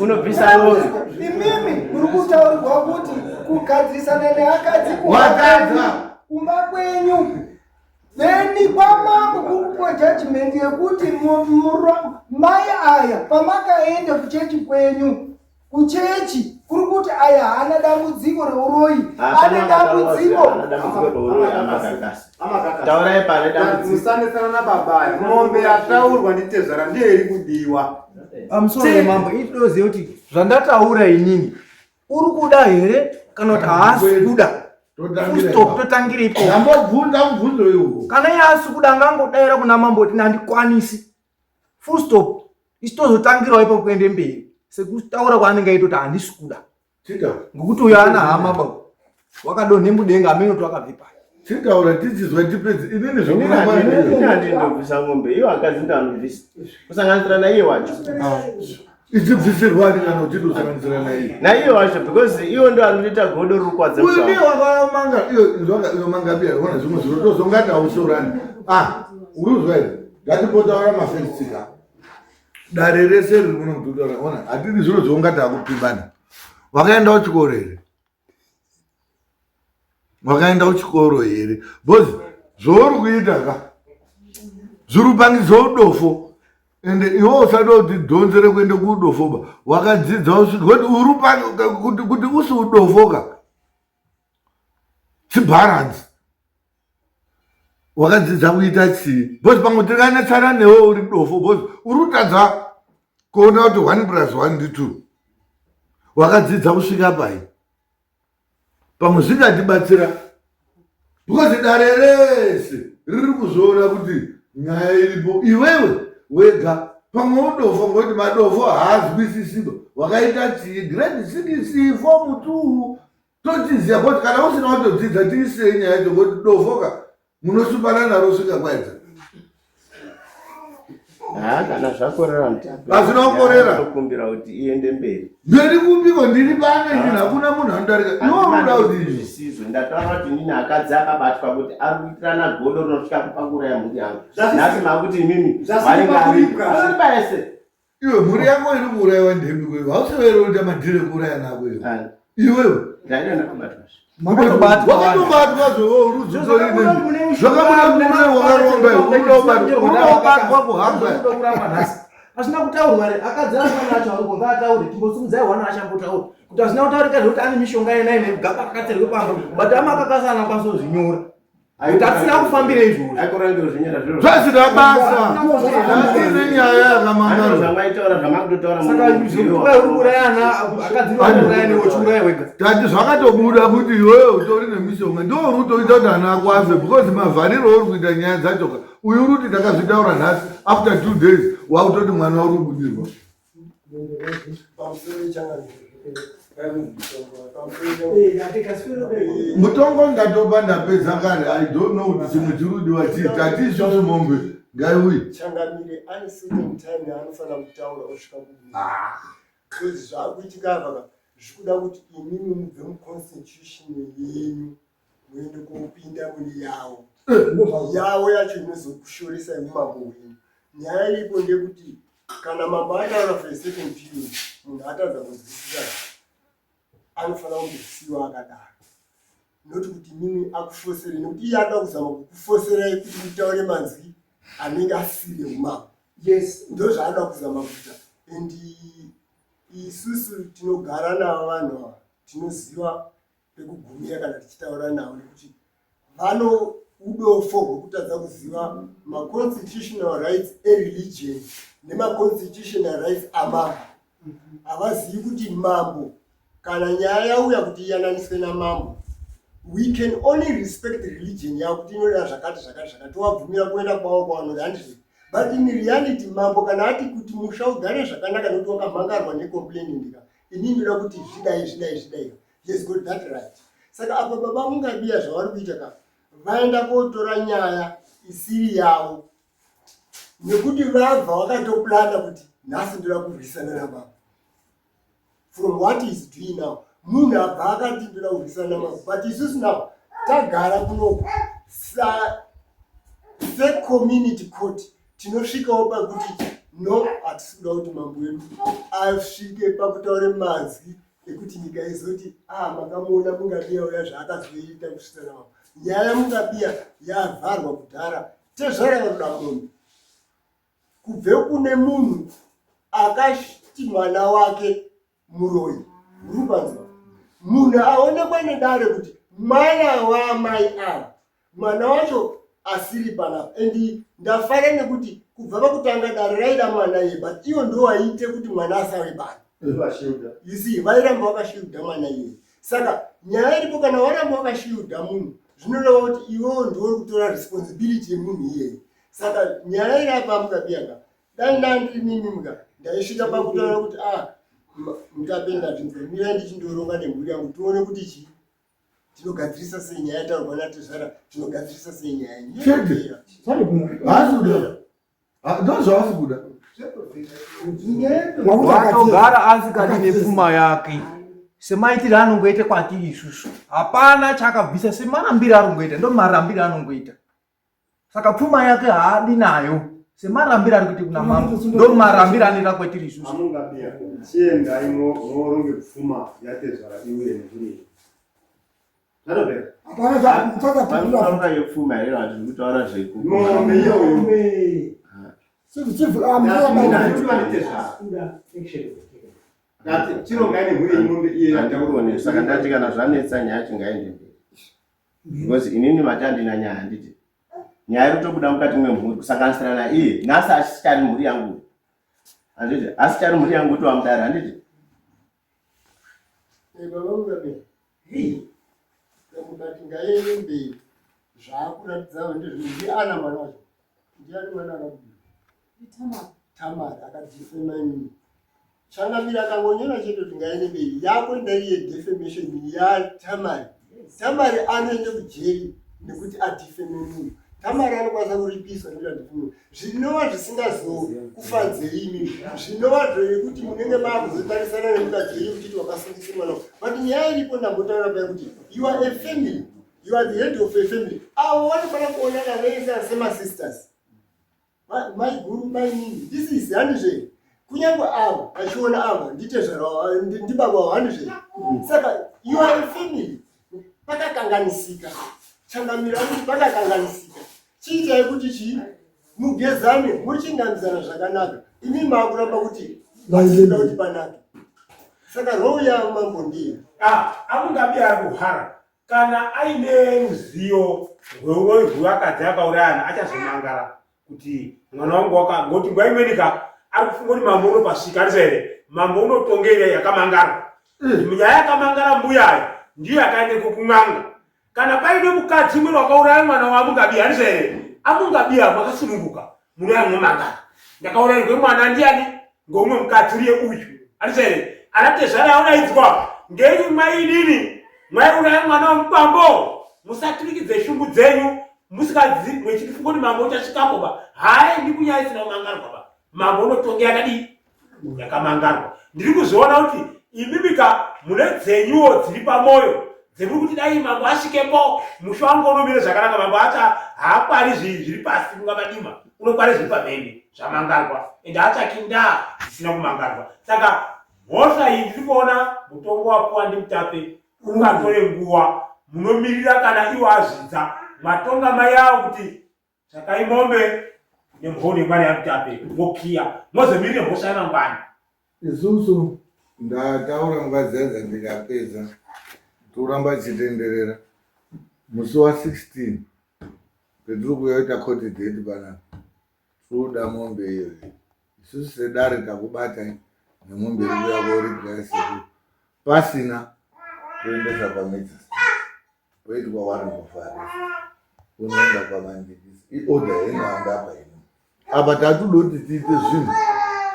Speaker 10: unobvisa rori
Speaker 6: imimi muri kutaurirwa kuti kugadzirisana neakadzi kumba kwenyu then kwamambo kuri kupiwa judgment yekuti mai aya pamakaenda kuchechi kwenyu kuchechi kuri kuti aya haana dambudziko reuroyi ane dambudziko
Speaker 10: taurai pane dambudziko
Speaker 11: musanetsana nababa mombe yataurwa nditezvara ndiyo iri kudiwa
Speaker 7: pamusoro wemambo itoziva kuti zvandataura inini uri kuda here kana kuti haasi kuda stop totangira ipo
Speaker 1: ndambobvunza mubvunzo iwo
Speaker 7: kana iye asi kuda angangodaira kuna mambo kuti handikwanisi full stop isu tozotangirawo ipo kuende mberi sekutaura kwaanenge aita kuti handisi kuda ngokuti uyo ana hama ba wakadonhe mudenga amene kuti wakabve pai
Speaker 1: chitaura tichizwa tipedzi inini
Speaker 10: zvokuhandindobvisa mombe iyo akadzi ndoanobvisa kusanganisira naiye wacho
Speaker 1: ah. ichibvisirwani kana uchiti usanganisira naiye
Speaker 10: naiye wacho because iwo ndo anotoita godo riri
Speaker 1: kwadza uyu ndiye wakamanga iyo iyo mangabiya ona zvimwe zviro tozongati hausorani ah uruzwa here ngatimbotaura mafestika dare rese riri kuno kutotaura ona hatidi zviro zvaungati akupibana wakaenda kuchikoro here wakaenda kuchikoro here because zvauri kuita ka zviri kupangidza udofo ende iwe usada kuti dhonzere kuende kuudofo ba wakadzidza usvika kuti uri kuti usi udofo ka chibharansi wakadzidza kuita chii because pamwe tinganetsana newe uri dofo because uri kutadza kuona kuti one plus one ndi two wakadzidza kusvika pai pamwe zvingatibatsira because dare rese riri kuzviona kuti nyaya iripo iwewe wega pamwe udofo ngokuti madofo haazwisisiba wakaita chii grade six form two tochiziva but kana usina watodzidza tiisei nyaya yacho ngokuti dofoka munosupana naro svika kwaedza
Speaker 10: haa kana zvakorera
Speaker 1: hazvina kukorera
Speaker 10: tokumbira kuti iende mberi
Speaker 1: mberi kupiko ndiri pano ini hakuna munhu anodarika iwe unoda kuti
Speaker 10: zvisizvo ndataura kuti inini akadzi akabatwa kuti ari kuitirana godo rinosvika kupakura yamhuri yangu nhasi makuti imimi vanenge aripa ese
Speaker 1: Iwe mhuri yako iri kuuraiwa ndemi kwewe. Hausi wewe unoita madhiri ekuuraya nako iwe. Iwewe.
Speaker 7: Wakatobatwa.
Speaker 1: Wakatobatwa zvewe rudzi Zvakabuda mune wakaromba iwe. Unoda kubatwa. Unoda kubatwa kuhamba.
Speaker 7: Hazvina kutaurwa here? Akadzi amwana acho ariko ngaataure, timbosimudzai hwana achambotaura. Kuti hazvina kutaurika zvekuti ane mishonga yena ine gaba rakatserwe pamba, but ama akakasana akwanisa kuzvinyora. Kuti asina kufambira izvozvo.
Speaker 1: Zvasina basa. Tine nyaya yakamangara.
Speaker 7: Saka zvekuti uri kuuraya ana akadzi vanouraya newe uchiuraya wega.
Speaker 1: Tati zvakatobuda kuti iwewe utori nemishonga ndiwo uri kutoita kuti ana ako afe because mavhariro uri kuita nyaya dzacho ka uyu uri kuti takazvitaura nhasi after two days wakutoti mwana uri kubudirwa. Mutongo ndatopa ndapedza kare I don't know kuti chimwe chiri kudiwa chii tati isusu mombe ngaiuye.
Speaker 6: Changamire ane certain time yaanofanira kutaura osvika kubuda. Because zvakuitika apa ka zvikuda kuti imimi mubve muconstitution yenyu muende kopinda mune yavo. Yavo yacho inozokushoresai umambo hwenyu. Nyaya iripo ndeyekuti kana mambo ataura for a certain period munhu atadza kunzwisisa anofanira kungosiiwa akadaro not kuti mimi akufosere nekuti iye anoda kuzama kukufoserai kuti mutaure manzwi anenge asiri eumambo yes ndozvaanoda kuzama kuita and isusu tinogara navo vanhu ava tinoziva pekugumira kana tichitaura navo nekuti vano udofo hwekutadza kuziva maconstitutional rights ereligion nemaconstitutional rights amambo havazivi kuti mambo kana nyaya yauya kuti iyananiswe namambo we can only respect religion yavo kuti inoda zvakati zvakati zvakati tovabvumira kuenda kwavo kwavanoda handizvo but in reality mambo kana ati kuti musha ugare zvakanaka nekuti wakamhangarwa necomplainant ka ini ndoda kuti zvidai zvidai zvidai he has got that right saka apa baba mungabiya zvavari kuita ka vaenda kotora nyaya isiri yavo nekuti vabva vakatoplana kuti nhasi ndoda kurwisana nababa from what is doing now munhu abva akati ndoda kurwisana nababa but isusu now tagara kunoku secommunity court tinosvikawo pakuti no hatisi kuda kuti mambo wedu asvike pakutaure mazwi ekuti nyika izoti ah makamuona mungabiya uya zvaakazoita kusvitsa namambo nyaya mungabiya yavharwa kudhara tezvara vanoda mombe kubve kune munhu akati mwana wake muroyi uri kupanzwa munhu aonekwa nedare kuti mwana waamai ava mwana wacho asiri panapa and ndafara nekuti kubva pakutanga dare raida mwana iye but iwo ndo waiite kuti mwana asave pano you see vairamba vakashiuda mwana iye saka nyaya iripo kana waramba wakashiuda munhu zvinoreva kuti iwewo ndiwo uri kutora responsibility yemunhu iyeye saka nyaya iri apa mukabiyaka dai ndandiri mimi muka ndaisvika pakutaura kuti a ah, mutapenda zvinhu mirai ndichindoronga nemhuri yangu tione kuti chii tinogadzirisa sei nyaya yataurwa natezvara tinogadzirisa sei nyaya
Speaker 1: chete haasi kuda ndozvaasi kuda
Speaker 7: watogara asikadi nepfuma yake semaitire anongoita kwatiri isusu hapana chaakabvisa semarambire arongoita ndo marambire anongoita saka pfuma yake haadi nayo semarambiro ari kuita kuna mambo ndo marambiro anoita kwetiri isusu
Speaker 11: Amungabiya chiendai muoronge pfuma yatezvara iuye nemhuri zvatopera
Speaker 10: Vanotaura yepfuma here vanhu tiri kutaura zveku
Speaker 11: mombe iyoyo chirongai nemhuri yenyu iye
Speaker 10: Handikuone saka ndati kana zvanetsa nyaya yacho ngaende mberi because inini mati handina nyaya handiti nyaya iri kutobuda mukati mwemhuri kusanganisira naiye nhasi asichari mhuri yangu handiti asichari mhuri yangu kuti wamudare handiti
Speaker 6: eh, baba mugabe mukati ngaende mberi zvaakuratidza ndizvo ndiana mwana wacho ndiani mwana akabuda Tamari akadefema inini. Changamire akangonyora chete kuti ngaende mberi. Yako ndari yedefamation yaTamari. Tamari anoenda kujeri nekuti adefeme munhu. Tamari anokwanisa kuripiswa nekuti adefeme. Zvinova zvisingazokufadzei imimi. Zvinova zvekuti munenge maakuzotarisana nemukadzi wenyu muchiti wakasungisa mwana. But nyaya iripo ndambotaura paya kuti you are a family. You are the head of a family. Avo vanofanira kuonana vese semasisters. Maiguru mainini this is handizve kunyange avo vachiona ava nditezvara ndibaba wavo handizve saka you are a family pakakanganisika changamira kuti pakakanganisika chiitai kuti chii mugezane muchingamidzana zvakanaka Imi makuramba kuti vasina kuti panake. Saka role yamambo ndiyo.
Speaker 9: Ah, amungabi ari kuhara kana aine ruzivo rweuroyi rwevakadzi akaurayana achazomangara kuti mwana wangu waka ngoti nguva imweni ka ari kufunga kuti mambo unopasvika andizvo here mambo unotongera yakamangara nyaya yakamangara mbuyayo ndiyo yakaendeko kun'anga Kana paine mukadzi umweni wakauraya mwana waMugabe handizvo here? AMugabe avo makasununguka munouya munomangara. Ndakaurairwe mwana ndiani? Ngoumwe mukadzi uriye uyu. Handizvo here? Ana tezvara auraidzwa ngenyi mai inini maiuraya mwana wemukwambo? Musaturikidze shungu dzenyu musikadzi mwechifunga kuti mambo uchasvikapo ba. Haaendi kunyaya isina kumangarwa ba. Mambo unotonga yakadii? yakamangarwa ndiri kuzviona kuti imimika mune dzenyuwo dziri pamoyo dzemuri kuti dai mambo asvikepo musha wangu unomire zvakanaka mambo acha haakwari zviri pasi kunga madima unokwari zviri pamhene zvamangarwa ende haatsvaki ndaa dzisina kumangarwa saka mhosva iyi ndiri kuona mutongo wapuwa ndimutape ungatore nguva munomirira kana iwo azvidza matonga mai awo kuti Tsvakai mombe nemhou nemari yaMutape mokiya mozomirire mhosva yamangwana.
Speaker 1: Isusu ndataura nguva dziya dzandikapedza toramba tichitenderera musi wa 16 petiri kuyoita court date panapa tinoda mombe iyoyo isusu sedare takubatai nemombe iri kuya koripwa yasekuru pasina toendesa kwamagistrate poitwa warrant of arrest unoenda kwamandikisi iorder yenohamba apa ino apa tatudoti tiite zvinhu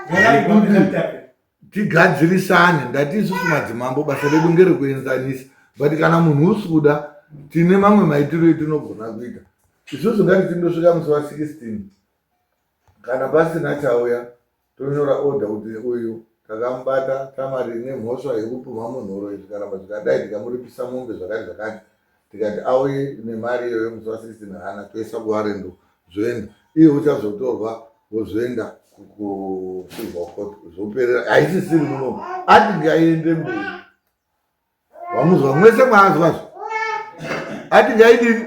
Speaker 1: zvekuti tigadzirisane ndati isusu madzimambo basa redu ngerekuenzanisa but kana munhu usi kuda tine mamwe maitiro etinogona kuita isusu ngatichindosvika musi wa 16 kana pasina chauya tonyora order kuti uyu takamubata tamari nemhosva yekupumha munhu uroyi zvikaramba zvikadai tikamuripisa mombe zvakati zvakati tikati auye nemari iyoyo musi wa 16 haana toisa kuvarendo zvoenda iye uchazotorwa wozoenda kucivil court zvoperera haisisiri munomu ati ngaiende mberi wamuzwa mwese mwaazwazvo ati ngaidini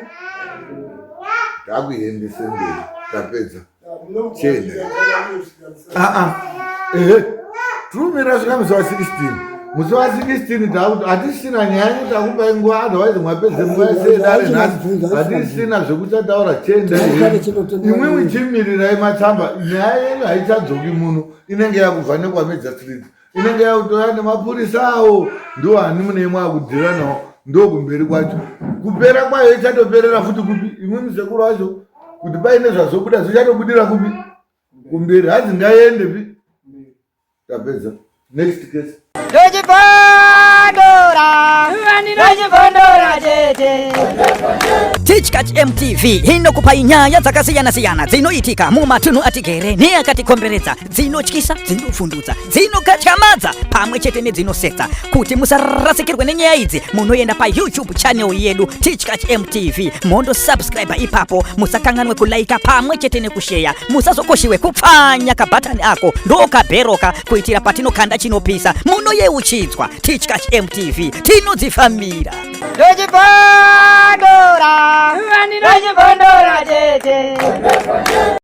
Speaker 1: takuiendese mberi tapedza chienda aa ehe tirumira svika musi wa 16 musi wa 16 takuti hatisina nyaya takupai nguva otherwise mwapedze nguva yese yedare nhasi hatisina zvekuchataura chienda imwimwi chimirirai matsamba nyaya yenyu haichadzoki muno inenge yakubva nekwamejastreet inenge yakutoya nemapurisa awo ndiwo ani mune mwakudhira nawo ndokumberi kwacho kupera kwayo ichatoperera futi kupi imwe musekuru wacho kuti paine zvazobuda zvichatobudira kupi kumberi hanzi ngaiende pi tapedza next case
Speaker 2: Ndochibondora, ndochibondora tete.
Speaker 3: Tichkach MTV inokupai nyaya dzakasiyana-siyana dzinoitika mumatunhu atigere neakatikomberedza dzinotyisa dzinovhundutsa dzinokatyamadza pamwe chete nedzinosetsa kuti musarasikirwe nenyaya idzi munoenda payoutube channel yedu tichkach mtv mondosubscribe ipapo musakanganwe kulaika pamwe chete nekusheya musazokoshiwe kupfanya kabhatani ako ndokabheroka kuitira patinokanda chinopisa munoyeuchidzwa tichkach mtv tinodzifambira
Speaker 2: Ndochibondora, ndochibondora.